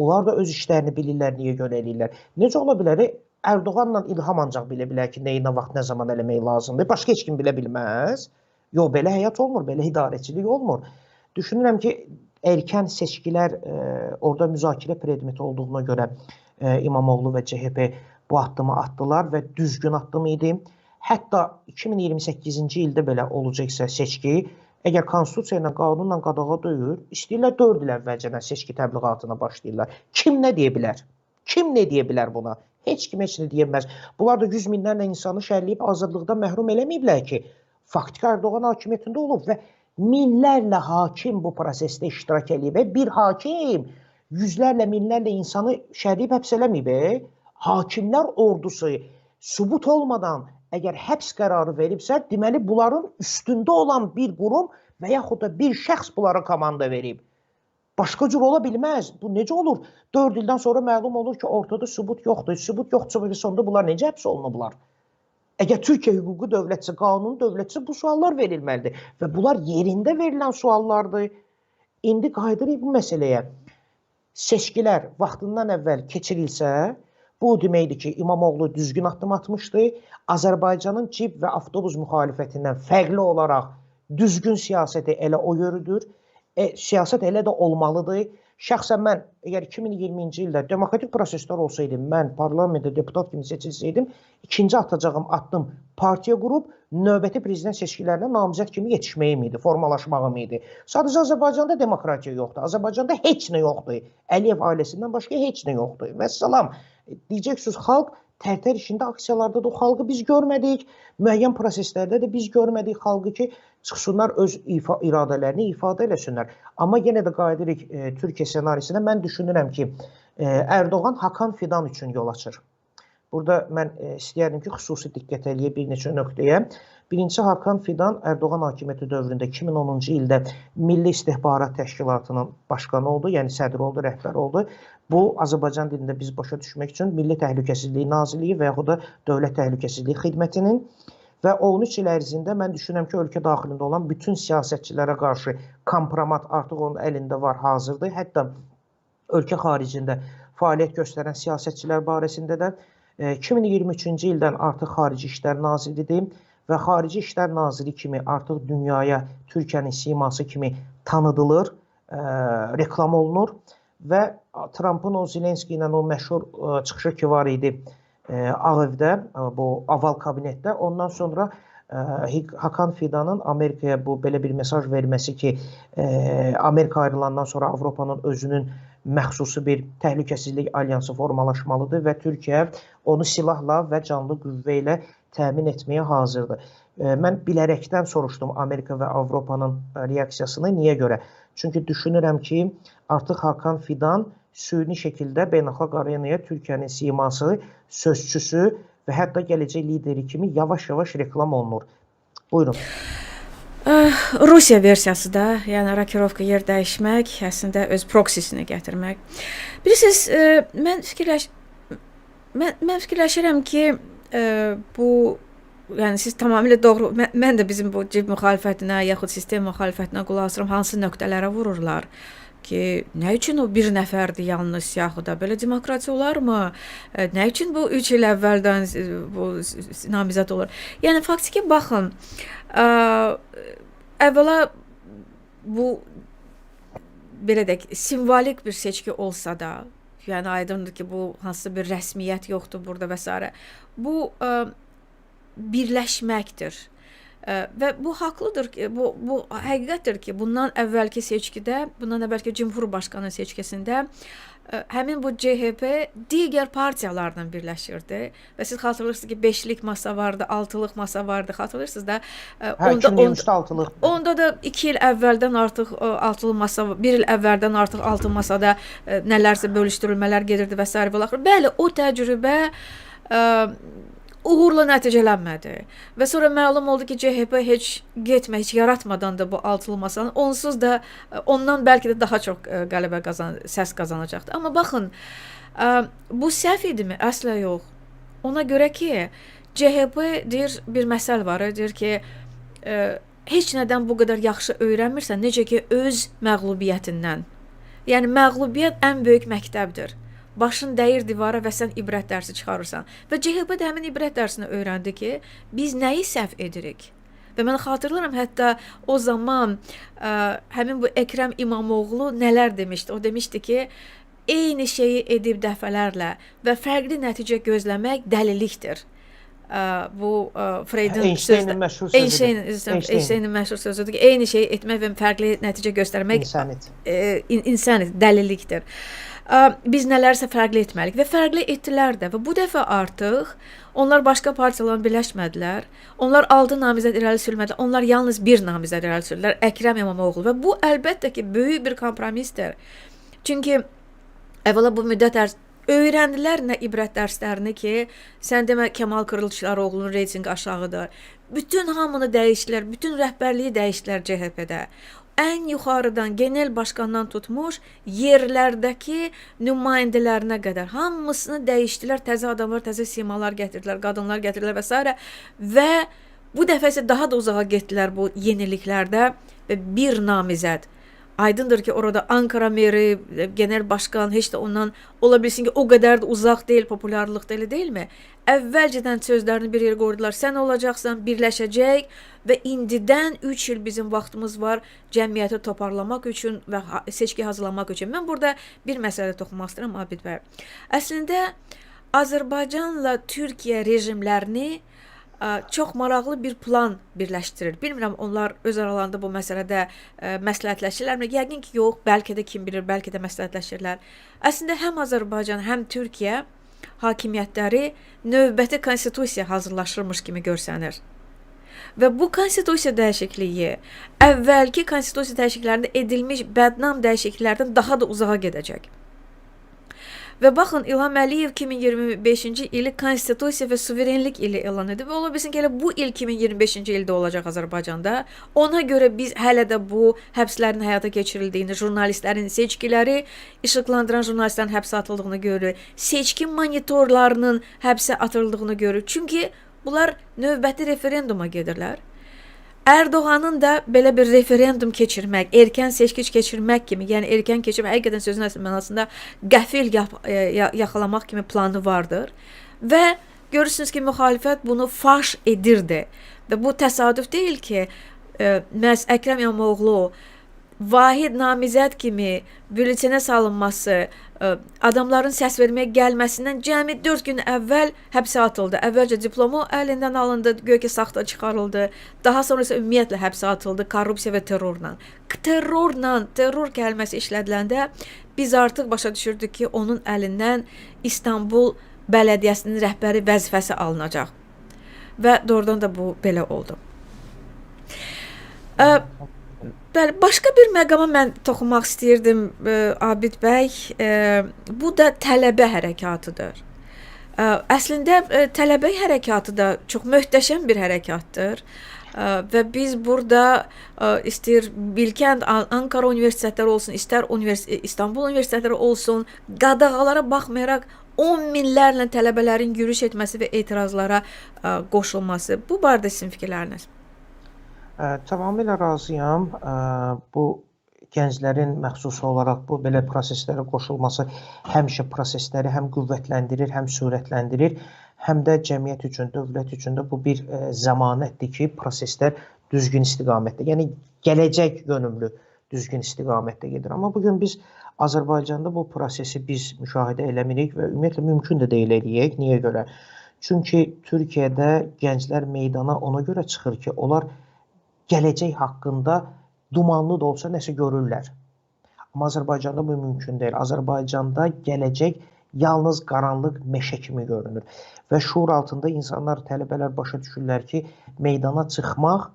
Onlar da öz işlərini bilirlər, niyə görə eləyirlər. Necə ola bilər? Ərdoğanla İlham ancaq bilə bilər ki, nəyi, nə vaxt, nə zaman eləmək lazımdır. Başqa heç kim bilə bilməz. Yox, belə həyat olmur, belə idarəçilik olmur. Düşünürəm ki, erkən seçkilər orada müzakirə predmeti olduğuna görə İmamoğlu və CHP bu addımı atdılar və düzgün addım idi. Hətta 2028-ci ildə belə olacaqsa seçki, əgər konstitusiya ilə, qanunla qadağa deyil, istəyirlər 4 il əvvəlcədən seçki təbliğatına başlayırlar. Kim nə deyə bilər? Kim nə deyə bilər buna? Heç kim heç nə deyə bilməz. Bunlar da 100 minlərlə insanı şərləyib azadlıqdan məhrum eləməyiblər ki, faktiki Erdoğan hakimiyyətində olub və minlərlə hakim bu prosesdə iştirak eləyib. Bir hakim yüzlərlə, minlərlə insanı şərləyib həbs eləməyib. Hakimlər ordusu sübut olmadan əgər həbs qərarı veribsə, deməli bunların üstündə olan bir qurum və yaxud da bir şəxs bunlara komanda verib. Başqa cür ola bilməz. Bu necə olur? 4 ildən sonra məlum olur ki, ortada sübut yoxdur. Sübut yoxdursa, sonda bunlar necə həbs olunublar? Əgər Türkiyə hüquqi dövlətsə, qanun dövlətsə bu suallar verilməlidir. Və bunlar yerində verilən suallardır. İndi qayıdırıq bu məsələyə. Seçkilər vaxtından əvvəl keçirilsə, bu deməkdir ki, İmamoğlu düzgün addım atmışdı. Azərbaycanın cib və avtobus müxalifətindən fərqli olaraq düzgün siyasəti elə o yürüdür. Siyasət elə də olmalıdır. Şəxsən mən əgər 2020-ci ildə demokratik proseslər olsaydı, mən parlamentdə deputat kimi seçilsəydim, ikinci atacağım addım partiya qurub növbəti prezident seçkilərinə namizəd kimi yetişməyim idi, formalaşmağım idi. Sadəcə Azərbaycanda demokratiya yoxdur. Azərbaycanda heç nə yoxdur. Əliyev ailəsindən başqa heç nə yoxdur. Vəssalam. Deyəcəksiniz, xalq tərtər işində aksiyalarda da o xalqı biz görmədik. Müəyyən proseslərdə də biz görmədik xalqı ki, çıxsınlar öz iradələrini ifadə eləsinlər. Amma yenə də qayıdırıq Türkiyə ssenarisinə. Mən düşünürəm ki, Erdoğan Hakan Fidan üçün yol açır. Burada mən istəyərdim ki, xüsusi diqqət eləyə bir neçə nöqtəyə. Birincisi, Hakan Fidan Erdoğan hakimiyyəti dövründə 2010-cu ildə Milli İstihbarat Təşkilatının başqanı oldu, yəni sədri oldu, rəhbəri oldu. Bu, Azərbaycan dilində biz başa düşmək üçün Milli Təhlükəsizlik Nazirliyi və yaxud da Dövlət Təhlükəsizlik Xidmətinin və 13 il ərzində mən düşünürəm ki, ölkə daxilində olan bütün siyasətçilərə qarşı kompromat artıq onun əlində var, hazırdır. Hətta ölkə xaricində fəaliyyət göstərən siyasətçilər barəsində də 2023-cü ildən artıq Xarici İşlər Naziridir və Xarici İşlər Naziri kimi artıq dünyaya Türkiyənin siması kimi tanıdılır, reklam olunur və Trumpın o Zelenski ilə o məşhur çıxışı ki var idi Ağ Evdə, bu Oval kabinetdə, ondan sonra Hakan Fidanın Amerikaya bu belə bir mesaj verməsi ki, Amerika ayrılandan sonra Avropanın özünün məxsusi bir təhlükəsizlik alyansı formalaşmalıdır və Türkiyə onu silahla və canlı qüvvə ilə təmin etməyə hazırdır. Mən bilərəkdən soruşdum Amerika və Avropanın reaksiyasını. Niyə görə? Çünki düşünürəm ki, artıq Hakan Fidan süni şəkildə beynəlxalq arenaya Türkiyənin siması, sözçüsü və hətta gələcək lideri kimi yavaş-yavaş reklam olunur. Buyurun. Rusiya versiyası da, yəni rokirovka yer dəyişmək, əslində öz proksisini gətirmək. Bilirsiniz, mən fikirləşirəm ki, bu Yəni siz tamamilə doğru. Mən də bizim bu cib müxalifətinə yaxud sistem müxalifətinə qulaq asıram, hansı nöqtələrə vururlar ki, nə üçün o bir nəfərdir yalnız siyahıda? Belə demokratiya olarmı? Nə üçün bu 3 il əvvəldən bu namizəd olur? Yəni faktiki baxın, əvvəla bu belə deyək, simvolik bir seçki olsa da, yəni aydındır ki, bu hansısa bir rəsmiyyət yoxdur burada və s. Bu birləşməkdir. Və bu haqlıdır ki, bu həqiqətdir ki, bundan əvvəlki seçkidə, bundan əvvəlki Cumhurbaşqanı seçkisində həmin bu CHP digər partiyalarla birləşirdi və siz xatırlayırsınız ki, 5-lik masa vardı, 6-lıq masa vardı, xatırlayırsınız da. Hə, 2023-də 6-lıq. Onda da 2 il əvvəldən artıq altılı masa, 1 il əvvəldən artıq altı masada nələrsə bölüşdürülmələr gedirdi və sair və axır. Bəli, o təcrübə uğurla nəticələnmədi. Və sonra məlum oldu ki, CHP heç getmə, heç yaratmadan da bu altılı masanı onsuz da ondan bəlkə də daha çox qələbə səs qazanacaqdı. Amma baxın, bu səhv idimi? Əsla yox. Ona görə ki, CHP deyir, bir məsəl var, deyir ki, heç nədən bu qədər yaxşı öyrənmirsən, necə ki öz məğlubiyyətindən. Yəni məğlubiyyət ən böyük məktəbdir. Başın dəyir divara və sən ibrət dərsi çıxarırsan. Və CHP də həmin ibrət dərsini öyrəndi ki, biz nəyi səhv edirik? Və mən xatırlayıram, hətta o zaman həmin bu Ekrem İmamoğlu nələr demişdi? O demişdi ki, eyni şeyi edib dəfələrlə və fərqli nəticə gözləmək dəlilikdir. Bu Freudun Einstein'in məşhur sözüdür. Einstein'in məşhur sözüdür ki, eyni şeyi etmək və fərqli nəticə göstərmək insanət, dəlilikdir. Biz nələrsə fərqli etməliyik və fərqli etdilər də və bu dəfə artıq onlar başqa partiyalarla birləşmədilər. Onlar 6 namizəd irəli sürmədilər. Onlar yalnız bir namizəd irəli sürdülər, Ekrem İmamoğlu və bu əlbəttə ki, böyük bir kompromisdir. Çünki əvvəla bu müddət öyrəndilər nə ibrət dərslərini ki, sən demə Kemal Kılıçdaroğlu'nun reytinqi aşağıdır. Bütün hamını dəyişdilər, bütün rəhbərliyi dəyişdilər CHP-də. Ən yuxarıdan genel başqandan tutmuş yerlərdəki nümayəndələrinə qədər hamısını dəyişdilər, təzə adamlar, təzə simalar gətirdilər, qadınlar gətirdilər və s. Və bu dəfə isə daha da uzağa getdilər bu yeniliklərdə və bir namizəd. Aydındır ki, orada Ankara meri, genel başqan heç də ondan ola bilsin ki, o qədər də uzaq deyil, populyarlıqda elə deyilmi? Əvvəlcədən sözlərini bir yerə qoydular. Sən olacaqsan, birləşəcək və indidən 3 il bizim vaxtımız var cəmiyyəti toparlamaq üçün və seçki hazırlamaq üçün. Mən burada bir məsələ toxunmaq istəyirəm, Abid bəy. Əslində, Azərbaycanla Türkiyə rejimlərini çox maraqlı bir plan birləşdirir. Bilmirəm, onlar öz aralarında bu məsələdə məsləhətləşirlərmi? Yəqin ki, yox. Bəlkə də kim bilir, bəlkə də məsləhətləşirlər. Əslində, həm Azərbaycan, həm Türkiyə hakimiyyətləri növbəti konstitusiya hazırlaşırmış kimi görsənir. Və bu konstitusiya dəyişikliyi əvvəlki konstitusiya dəyişikliklərində edilmiş bədnam dəyişikliklərdən daha da uzağa gedəcək. Və baxın, İlham Əliyev 2025-ci ili konstitusiya və suverenlik ili elan edib. Və ola bilsin ki, elə bu il 2025-ci ildə olacaq Azərbaycanda. Ona görə biz hələ də bu həbslərin həyata keçirildiyini, jurnalistlərin seçkiləri işıqlandıran jurnalistlərin həbsə atıldığını görürük. Seçki monitorlarının həbsə atıldığını görürük. Çünki bunlar növbəti referenduma gedirlər. Erdoğanın da belə bir referendum keçirmək, erkən seçki keçirmək kimi, yəni erkən keçirmək, həqiqətən sözün əsl mənasında qəfil yaxalamaq kimi planı vardır. Və görürsünüz ki, müxalifət bunu faş edirdi. Və bu təsadüf deyil ki, məhz Ekrem İmamoğlu vahid namizəd kimi bülletenə salınması, adamların səs verməyə gəlməsindən cəmi 4 gün əvvəl həbsə atıldı. Əvvəlcə diplomu əlindən alındı, güya ki, saxta çıxarıldı. Daha sonra isə ümumiyyətlə həbsə atıldı korrupsiya və terrorla. Terrorla, terror kəlməsi işlədiləndə biz artıq başa düşürdük ki, onun əlindən İstanbul Bələdiyyəsinin rəhbəri vəzifəsi alınacaq. Və doğrudan da bu belə oldu. Bəli, başqa bir məqama mən toxunmaq istəyirdim, Abid bəy. Bu da tələbə hərəkatıdır. Əslində, tələbə hərəkatı da çox möhtəşəm bir hərəkatdır. Və biz burada istəyir Bilkənt, Ankara universitetləri olsun, istər İstanbul universitetləri olsun, qadağalara baxmayaraq 10 minlərlə tələbələrin yürüyüş etməsi və etirazlara qoşulması. Bu barədə sizin fikirləriniz? Tamamilə razıyam. Bu gənclərin məxsusi olaraq bu belə proseslərə qoşulması həmişə prosesləri həm qüvvətləndirir, həm sürətləndirir, həm də cəmiyyət üçün, dövlət üçün də bu bir zəmanətdir ki, proseslər düzgün istiqamətdə, yəni gələcək yönümlü düzgün istiqamətdə gedir. Amma bugün biz Azərbaycanda bu prosesi biz müşahidə eləmirik və ümumiyyətlə mümkün də deyil eləyək. Niyə görə? Çünki Türkiyədə gənclər meydana ona görə çıxır ki, onlar gələcək haqqında dumanlı da olsa nəsə görürlər. Amma Azərbaycanda bu mümkün deyil. Azərbaycanda gələcək yalnız qaranlıq meşə kimi görünür. Və şuur altında insanlar, tələbələr başa düşürlər ki, meydana çıxmaq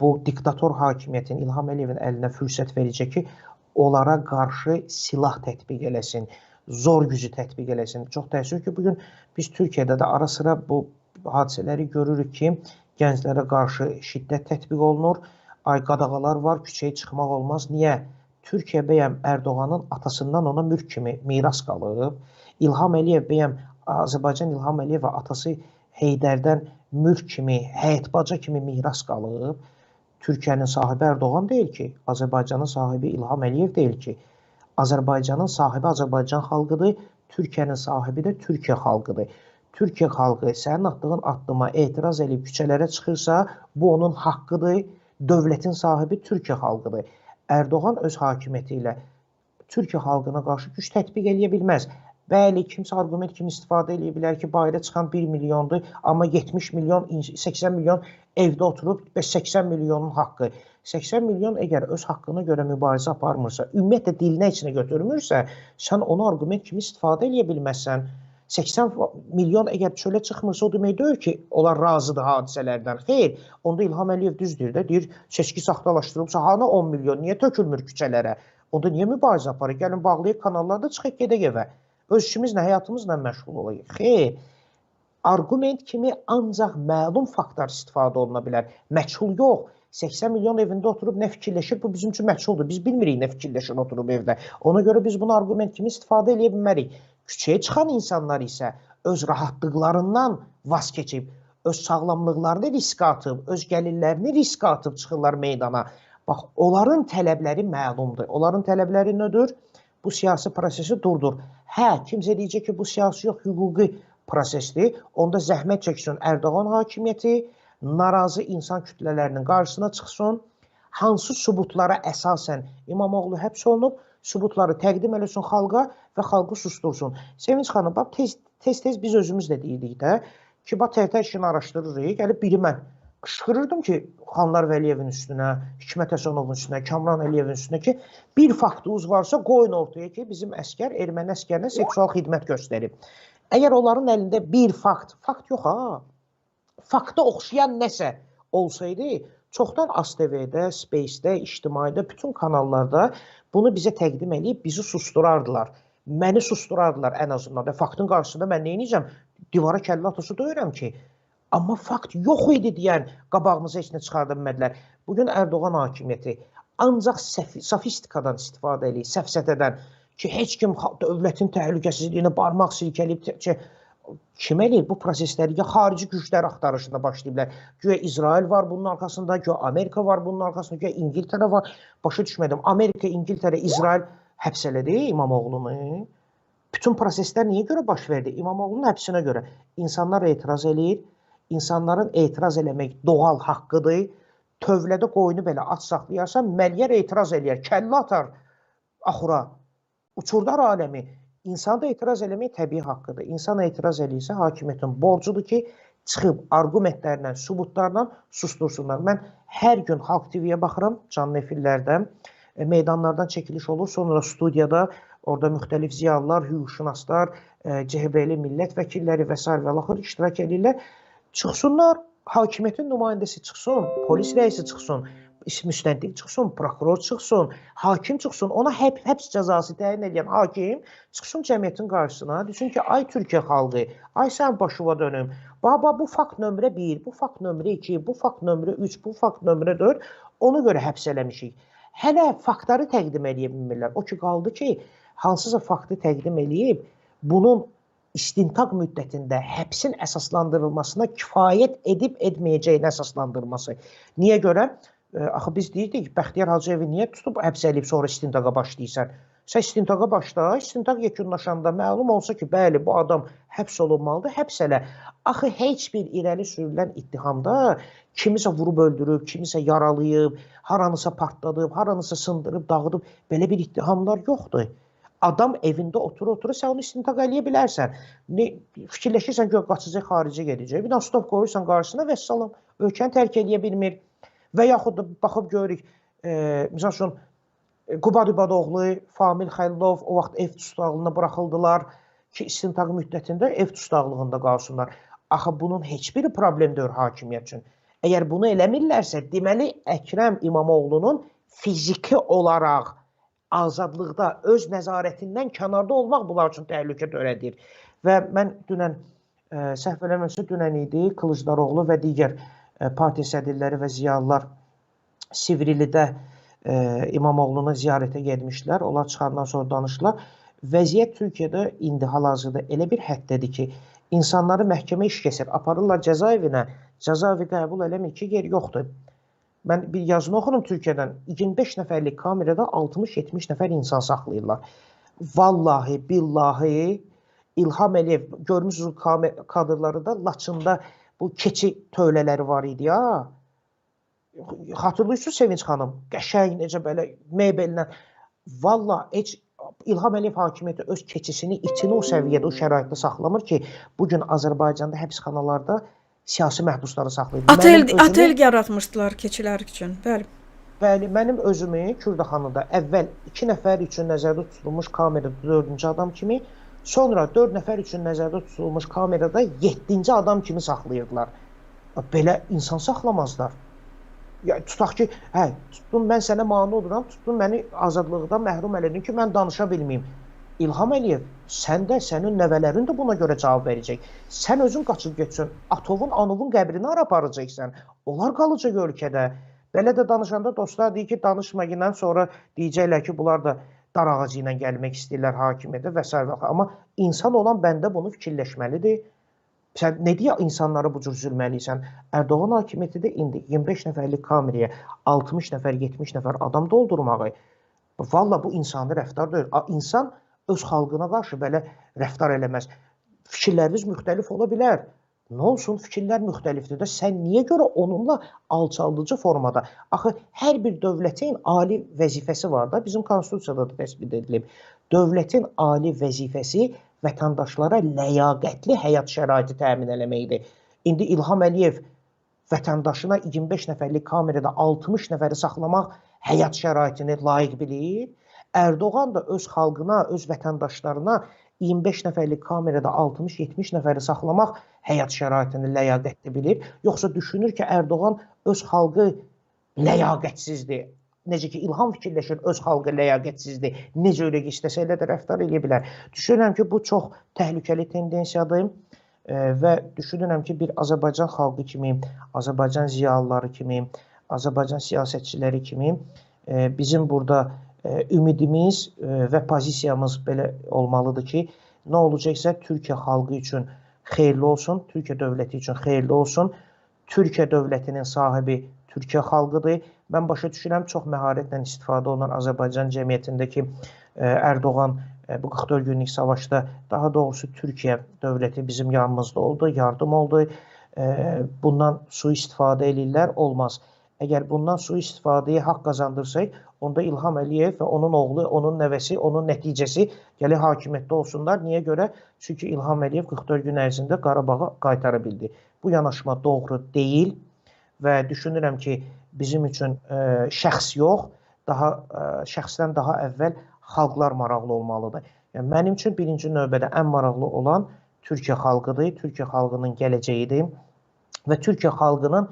bu diktator hakimiyyətin, İlham Əliyevin əlinə fürsət verəcək ki, onlara qarşı silah tətbiq eləsin, zor gücü tətbiq eləsin. Çox təəssüf ki, bugün biz Türkiyədə də ara sıra bu hadisələri görürük ki, gənclərə qarşı şiddət tətbiq olunur, ay qadağalar var, küçəyə çıxmaq olmaz. Niyə? Türkiyə bəyəm Ərdoğanın atasından ona mülk kimi miras qalıb. İlham Əliyev bəyəm Azərbaycan İlham Əliyevə atası Heydərdən mülk kimi, həyət baca kimi miras qalıb. Türkiyənin sahibi Ərdoğan deyil ki, Azərbaycanın sahibi İlham Əliyev deyil ki. Azərbaycanın sahibi Azərbaycan xalqıdır, Türkiyənin sahibi də Türkiyə xalqıdır. Türkiyə xalqı sənin atdığın addıma etiraz edib küçələrə çıxırsa, bu onun haqqıdır. Dövlətin sahibi Türkiyə xalqıdır. Ərdoğan öz hakimiyyəti ilə Türkiyə xalqına qarşı güc tətbiq eləyə bilməz. Bəli, kimsə arqument kimi istifadə eləyə bilər ki, bayıra çıxan 1 milyondur, amma 70 milyon, 80 milyon evdə oturub və 80 milyonun haqqı. 80 milyon əgər öz haqqına görə mübarizə aparmırsa, ümumiyyətlə dilinə içinə götürmürsə, sən onu arqument kimi istifadə eləyə bilməzsən. 80 milyon əgər çölə çıxmırsa, o demək deyil ki, onlar razıdır hadisələrdən. Xeyr, onda İlham Əliyev düz deyir də, deyir, seçki saxtalaşdırılıbsa, hanı 10 milyon, niyə tökülmür küçələrə? Onda niyə mübarizə aparır? Gəlin bağlayıq kanallarda, çıxaq gedək evə. Öz işimizlə, həyatımızla məşğul olayıq. Xeyr, arqument kimi ancaq məlum faktlar istifadə oluna bilər. Məchul yox. 80 milyon evində oturub nə fikirləşir, bu bizim üçün məchuldur. Biz bilmirik nə fikirləşir oturub evdə. Ona görə biz bunu arqument kimi istifadə eləyə bilmərik. Küçəyə çıxan insanlar isə öz rahatlıqlarından vaz keçib, öz sağlamlıqlarını riskə atıb, öz gəlirlərini riskə atıb çıxırlar meydana. Bax, onların tələbləri məlumdur. Onların tələbləri nədir? Bu siyasi prosesi durdur. Hə, kimsə deyəcək ki, bu siyasi yox, hüquqi prosesdir. Onda zəhmət çəksin Ərdoğan hakimiyyəti, narazı insan kütlələrinin qarşısına çıxsın, hansı sübutlara əsasən İmamoğlu həbs olunub, sübutları təqdim eləsin xalqa və xalqı sustursun. Sevinç xanım, bax, tez-tez biz özümüz də deyirdik də ki, bax, tərtər işini araşdırırıq, gəlib biri mən qışqırırdım ki, Xanlar Vəliyevin üstünə, Hikmət Həsənovun üstünə, Kamran Əliyevin üstünə ki, bir faktınız varsa qoyun ortaya ki, bizim əskər erməni əskərinə seksual xidmət göstərib. Əgər onların əlində bir fakt, fakt yox ha, fakta oxşayan nəsə olsaydı, çoxdan ASTV-də, Space-də, İctimaidə, bütün kanallarda bunu bizə təqdim eləyib bizi susturardılar. Məni susturardılar ən azından. Və faktın qarşısında mən nə edəcəm? Divara kəllə atası döyürəm ki. Amma fakt yox idi deyən qabağımıza heç nə çıxarda bilmədilər. Bugün Ərdoğan hakimiyyəti ancaq sofistikadan istifadə eləyir, səfsətədən ki, heç kim dövlətin təhlükəsizliyinə barmaq silkələyib, kim eləyir bu prosesləri? Ya xarici güclər axtarışına başlayıblar. Güya İsrail var bunun arxasında, güya Amerika var bunun arxasında, güya İngiltərə var. Başa düşmədim. Amerika, İngiltərə, İsrail həbs elədi İmamoğlunu. Bütün proseslər niyə görə baş verdi? İmamoğlunun həbsinə görə. İnsanlar etiraz eləyir. İnsanların etiraz eləmək doğal haqqıdır. Tövlədə qoyunu belə aç saxlayarsan, məliyər etiraz eləyər, kəllə atar axura, uçurdar aləmi. İnsan da etiraz eləmək təbii haqqıdır. İnsan etiraz eləyirsə, hakimiyyətin borcudur ki, çıxıb arqumentlərlə, sübutlarla sustursunlar. Mən hər gün Xalq TV-yə baxıram, canlı efirlərdən, meydanlardan çəkiliş olur. Sonra studiyada orada müxtəlif ziyalılar, hüquqşünaslar, CHP-li millət vəkilləri və sair və ilaxır iştirak edirlər. Çıxsınlar, hakimiyyətin nümayəndəsi çıxsın, polis rəisi çıxsın, müstəntiq çıxsın, prokuror çıxsın, hakim çıxsın, ona həbs cəzası təyin edən hakim çıxsın cəmiyyətin qarşısına, desin ki, ay Türkiyə xalqı, ay sən başıva dönüm, baba bu fakt nömrə 1, bu fakt nömrə 2, bu fakt nömrə 3, bu fakt nömrə 4, ona görə həbs eləmişik. Hələ faktları təqdim eləyə bilmirlər. O ki, qaldı ki, hansısa faktı təqdim eləyib, Bunun istintaq müddətində həbsin əsaslandırılmasına kifayət edib etməyəcəyini əsaslandırması. Niyə görə? Axı biz deyirdik, Bəxtiyar Hacıyevi niyə tutub həbs eləyib sonra istintaqa başlayırsan? Sən istintaqa başla, istintaq yekunlaşanda məlum olsa ki, bəli, bu adam həbs olunmalıdır, həbs elə. Axı heç bir irəli sürülən ittihamda kimisə vurub öldürüb, kimisə yaralayıb, haranısa partladıb, haranısa sındırıb, dağıdıb, belə bir ittihamlar yoxdur. Adam evində otura-otura sən onu istintaq eləyə bilərsən. Fikirləşirsən ki, qaçacaq, xaricə gedəcək. Bir dənə stop qoyursan qarşısına, vəssalam, ölkəni tərk eləyə bilmir. Və yaxud da baxıb görürük, misal üçün, Qubad İbadoğlu, Famil Xəlilov o vaxt ev tutaqlığına buraxıldılar ki, istintaq müddətində ev tutaqlığında qalsınlar. Axı bunun heç biri problem deyil hakimiyyət üçün. Əgər bunu eləmirlərsə, deməli Əkrəm İmamoğlunun fiziki olaraq azadlıqda öz nəzarətindən kənarda olmaq bunlar üçün təhlükə törədir. Və mən dünən, səhv eləmirəmsə, dünən idi, Kılıçdaroğlu və digər partiya sədrləri və ziyalılar Sivrilidə İmamoğluna ziyarətə getmişdilər. Onlar çıxandan sonra danışdılar. Vəziyyət Türkiyədə indi hal-hazırda elə bir həddədir ki, insanları məhkəmə iş kəsir, aparırlar cəzaevinə, cəzaevi qəbul eləmir ki, yer yoxdur. Mən bir yazını oxudum Türkiyədən. 25 nəfərlik kamerada 60-70 nəfər insan saxlayırlar. Vallahi, billahi, İlham Əliyev, görmüşsünüz kadrları da Laçında bu keçi tövlələri var idi ya. Xatırlayırsınız Sevinç xanım, qəşəng necə belə mebellə. Vallahi heç İlham Əliyev hakimiyyəti öz keçisini, itini o səviyyədə, o şəraitdə saxlamır ki, bugün Azərbaycanda həbsxanalarda siyasi məhbusları saxlayır. Otel yaratmışdılar keçilər üçün, bəli. Bəli, mənim özümü Kürdaxanıda əvvəl 2 nəfər üçün nəzərdə tutulmuş kamerada 4-cü adam kimi, sonra 4 nəfər üçün nəzərdə tutulmuş kamerada 7-ci adam kimi saxlayırdılar. Belə insan saxlamazlar. Ya, tutaq ki, hə, tutdun, mən sənə mane oluram, tutdun, məni azadlıqdan məhrum elədin ki, mən danışa bilməyim. İlham Əliyev, sən də, sənin nəvələrin də buna görə cavab verəcək. Sən özün qaçıb getsin, Atovun, Anovun qəbrini hara aparacaqsan? Onlar qalacaq ölkədə. Belə də danışanda dostlar deyir ki, danışma ilə sonra deyəcəklər ki, bunlar da dar ağacı ilə gəlmək istəyirlər hakimiyyətə və s. Amma insan olan bəndə bunu fikirləşməlidir. Sən nə deyə insanlara bu cür zülm eləyirsən? Ərdoğan hakimiyyəti də indi 25 nəfərlik kameraya 60 nəfər, 70 nəfər adam doldurmağı. Valla bu insani rəftar deyil. İnsan öz xalqına qarşı belə rəftar eləməz. Fikirləriniz müxtəlif ola bilər. Nə olsun, fikirlər müxtəlifdir də. Sən niyə görə onunla alçaldıcı formada? Axı, hər bir dövlətin ali vəzifəsi var da, bizim konstitusiyada da təsbit edilib. Dövlətin ali vəzifəsi vətəndaşlara ləyaqətli həyat şəraiti təmin eləməkdir. İndi İlham Əliyev vətəndaşına 25 nəfərlik kamerada 60 nəfəri saxlamaq həyat şəraitini layiq bilir. Ərdoğan da öz xalqına, öz vətəndaşlarına 25 nəfərlik kamerada 60-70 nəfəri saxlamaq həyat şəraitini ləyaqətli bilir. Yoxsa düşünür ki, Ərdoğan öz xalqı ləyaqətsizdir. Necə ki, İlham fikirləşir, öz xalqı ləyaqətsizdir. Necə öyle ki, istəsə elə də rəftar eləyə bilər. Düşünürəm ki, bu çox təhlükəli tendensiyadır və düşünürəm ki, bir Azərbaycan xalqı kimi, Azərbaycan ziyalıları kimi, Azərbaycan siyasətçiləri kimi bizim burada ümidimiz və pozisiyamız belə olmalıdır ki, nə olacaqsa Türkiyə xalqı üçün xeyirli olsun, Türkiyə dövləti üçün xeyirli olsun. Türkiyə dövlətinin sahibi Türkiyə xalqıdır. Mən başa düşürəm, çox məharətlə istifadə olunan Azərbaycan cəmiyyətindəki Ərdoğan bu 44 günlük savaşda, daha doğrusu Türkiyə dövləti bizim yanımızda oldu, yardım oldu. Bundan sui-istifadə eləyirlər, olmaz. Əgər bundan sui-istifadəyə haqq qazandırsaq, onda İlham Əliyev və onun oğlu, onun nəvəsi, onun nəticəsi gəlir hakimiyyətdə olsunlar. Niyə görə? Çünki İlham Əliyev 44 gün ərzində Qarabağı qaytara bildi. Bu yanaşma doğru deyil və düşünürəm ki, bizim üçün şəxs yox, daha şəxsdən daha əvvəl xalqlar maraqlı olmalıdır. Yəni, mənim üçün birinci növbədə ən maraqlı olan Türkiyə xalqıdır, Türkiyə xalqının gələcəyidir və Türkiyə xalqının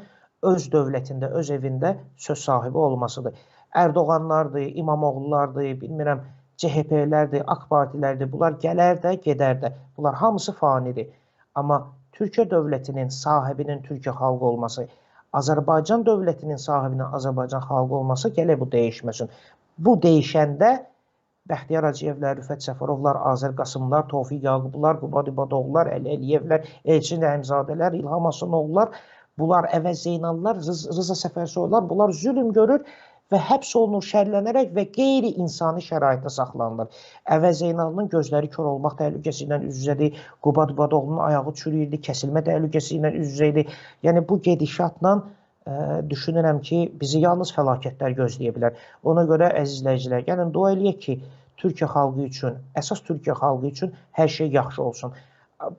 öz dövlətində, öz evində söz sahibi olmasıdır. Ərdoğanlardır, İmamoğlulardır, bilmirəm, CHP-lərdir, AK Partilərdir, bunlar gələr də, gedər də. Bunlar hamısı fanidir. Amma Türkiyə dövlətinin sahibinin Türkiyə xalqı olması, Azərbaycan dövlətinin sahibinin Azərbaycan xalqı olması gələk bu dəyişməsin. Bu dəyişəndə Bəxtiyar Hacıyevlər, Rüfət Səfərovlar, Azər Qasımlar, Tofiq Yaqublar, Qubad İbadoğlular, Əli Əliyevlər, Elçin Rəhimzadələr, İlham Hasanoğlular, bunlar Əvəz Zeynallar, Rıza Səfərsoylar, bunlar zülm görür və həbs olunur şərlənərək və qeyri-insani şəraitdə saxlanılır. Əvəz Zeynalının gözləri kör olmaq təhlükəsi ilə üz-üzədir, Qubad İbadoğlunun ayağı çürüyürdü, kəsilmə təhlükəsi ilə üz-üzə idi. Yəni bu gedişatla düşünürəm ki, bizi yalnız fəlakətlər gözləyə bilər. Ona görə əziz izləyicilər, gəlin dua eləyək ki, Türkiyə xalqı üçün, əsas Türkiyə xalqı üçün hər şey yaxşı olsun.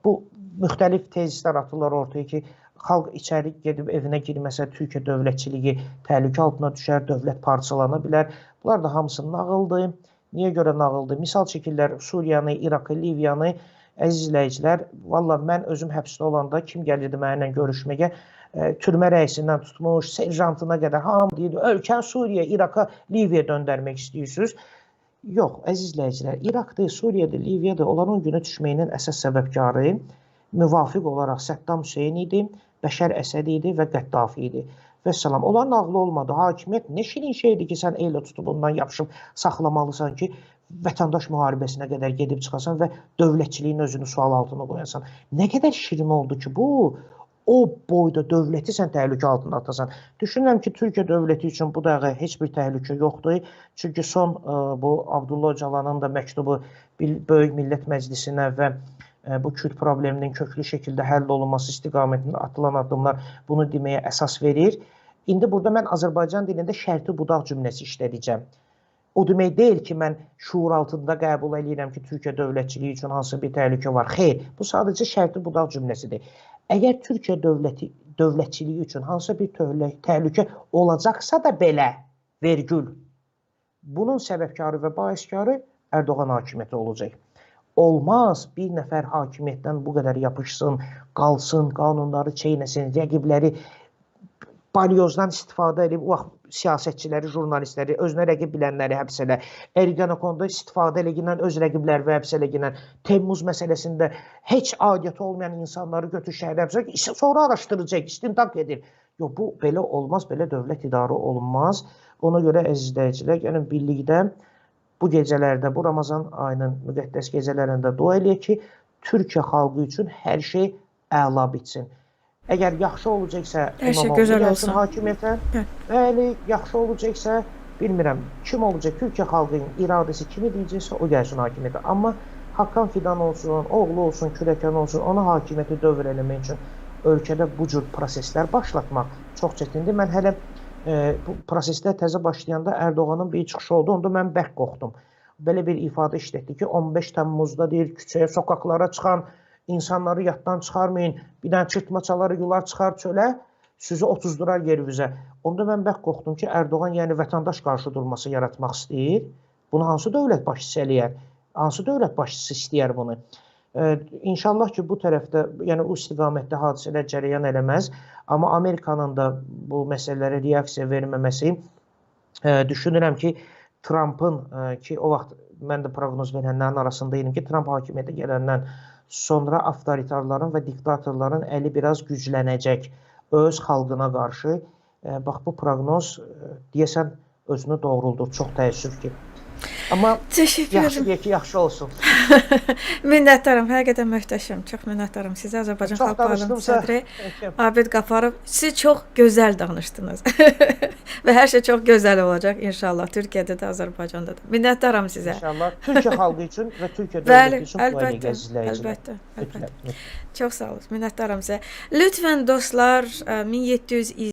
Bu müxtəlif tezislər atırlar ortaya ki, xalq içəri gedib evinə girməsə Türkiyə dövlətçiliyi təhlükə altına düşər, dövlət parçalana bilər. Bunlar da hamısı nağıldır. Niyə görə nağıldır? Misal çəkirlər Suriyanı, İraqı, Liviyanı. Əziz izləyicilər, valla mən özüm həbsdə olanda kim gəlirdi mənimlə görüşməyə, türmə rəisindən tutmuş, serjantına qədər hamı deyirdi, ölkən Suriya, İraqa, Liviyaya döndərmək istəyirsiniz. Yox, əziz izləyicilər, İraqdır, Suriyadır, Liviyadır, onların o günə düşməyinin əsas səbəbkarı müvafiq olaraq Səddam Hüseyn idi, Bəşər Əsəd idi və Qəddafi idi. Vəssalam. Onların ağlı olmadı. Hakimiyyət nə şirin şeydir ki, sən elə tutub ondan yapışıb saxlamalısan ki, vətəndaş müharibəsinə qədər gedib çıxasan və dövlətçiliyin özünü sual altına qoyasan. Nə qədər şirin oldu ki, bu o boyda dövləti sən təhlükə altında atasan. Düşünürəm ki, Türkiyə dövləti üçün bu dəqiqə heç bir təhlükə yoxdur. Çünki son bu Abdullah Öcalanın da məktubu Böyük Millət Məclisinə və bu Kürd probleminin köklü şəkildə həll olunması istiqamətində atılan addımlar bunu deməyə əsas verir. İndi burada mən Azərbaycan dilində şərti budaq cümləsi işlədəcəm. O demək deyil ki, mən şuur altında qəbul eləyirəm ki, Türkiyə dövlətçiliyi üçün hansısa bir təhlükə var. Xeyr, bu sadəcə şərti budaq cümləsidir. Əgər Türkiyə dövlətçiliyi üçün hansısa bir təhlükə olacaqsa da belə, vergül, bunun səbəbkarı və baiskarı Erdoğan hakimiyyəti olacaq. Olmaz bir nəfər hakimiyyətdən bu qədər yapışsın, qalsın, qanunları çeynəsin, rəqibləri balyozdan istifadə edib, o vaxt siyasətçiləri, jurnalistləri, özünə rəqib bilənləri həbs elə, Ergenekonda istifadə eləginən öz rəqibləri həbs eləginən, Temmuz məsələsində heç aidiyyəti olmayan insanları götür şəhərə həbs elə, sonra araşdıracaq, istintaq edir. Yox, bu belə olmaz, belə dövlət idarə olunmaz. Ona görə əziz izləyicilər, gəlin birlikdə bu gecələrdə, bu Ramazan ayının müqəddəs gecələrində dua eləyək ki, Türkiyə xalqı üçün hər şey əla bitsin. Əgər yaxşı olacaqsa, hər şey İmamoğlu gözəl gəlsin olsun. Hakimiyyətə, bəli, yaxşı olacaqsa, bilmirəm, kim olacaq, Türkiyə xalqının iradəsi kimi deyəcəksə, o gəlsin hakimiyyətə. Amma Hakan Fidan olsun, oğlu olsun, Kürəkən olsun, ona hakimiyyəti dövr eləmək üçün ölkədə bu cür proseslər başlatmaq çox çətindir. Mən hələ bu proseslər təzə başlayanda Erdoğanın bir çıxışı oldu, onda mən bərk qorxdum. Belə bir ifadə işlətdi ki, 15 Temmuzda deyir, küçəyə, sokaqlara çıxan insanları yaddan çıxarmayın, bir dənə çırtmaçaları yular çıxar çölə, sizi otuzdurar yer üzə. Onda mən bərk qorxdum ki, Erdoğan yəni vətəndaş qarşı durması yaratmaq istəyir. Bunu hansı dövlət başçısı eləyər? Hansı dövlət başçısı istəyər bunu? İnşallah ki, bu tərəfdə, yəni o istiqamətdə hadisələr cərəyan eləməz. Amma Amerikanın da bu məsələlərə reaksiya verməməsi, düşünürəm ki, Trumpın, ki o vaxt mən də proqnoz verənlərin arasında idim ki, Trump hakimiyyətə gələndən sonra avtoritarların və diktatorların əli biraz güclənəcək öz xalqına qarşı. Bax, bu proqnoz deyəsən özünü doğruldur. Çox təəssüf ki. Amma Təşəkkür yaxşı edirəm. deyək ki, yaxşı olsun. Minnətdaram, həqiqətən möhtəşəm. Çox minnətdaram sizə, Azərbaycan Çox Xalq Parlamenti danışdımsa, sədri təkəm. Abid Qafarov. Siz çox gözəl danışdınız. Və hər şey çox gözəl olacaq inşallah Türkiyədə də, Azərbaycanda da. Minnətdaram sizə. İnşallah Türkiyə xalqı üçün və Türkiyə Bəli, dövləti üçün dua əlbəttə, eləyək əziz izləyicilər. əlbəttə, əlbəttə. Mütləq. Çox sağ olun. Minnətdaram sizə. Lütfən dostlar, 1700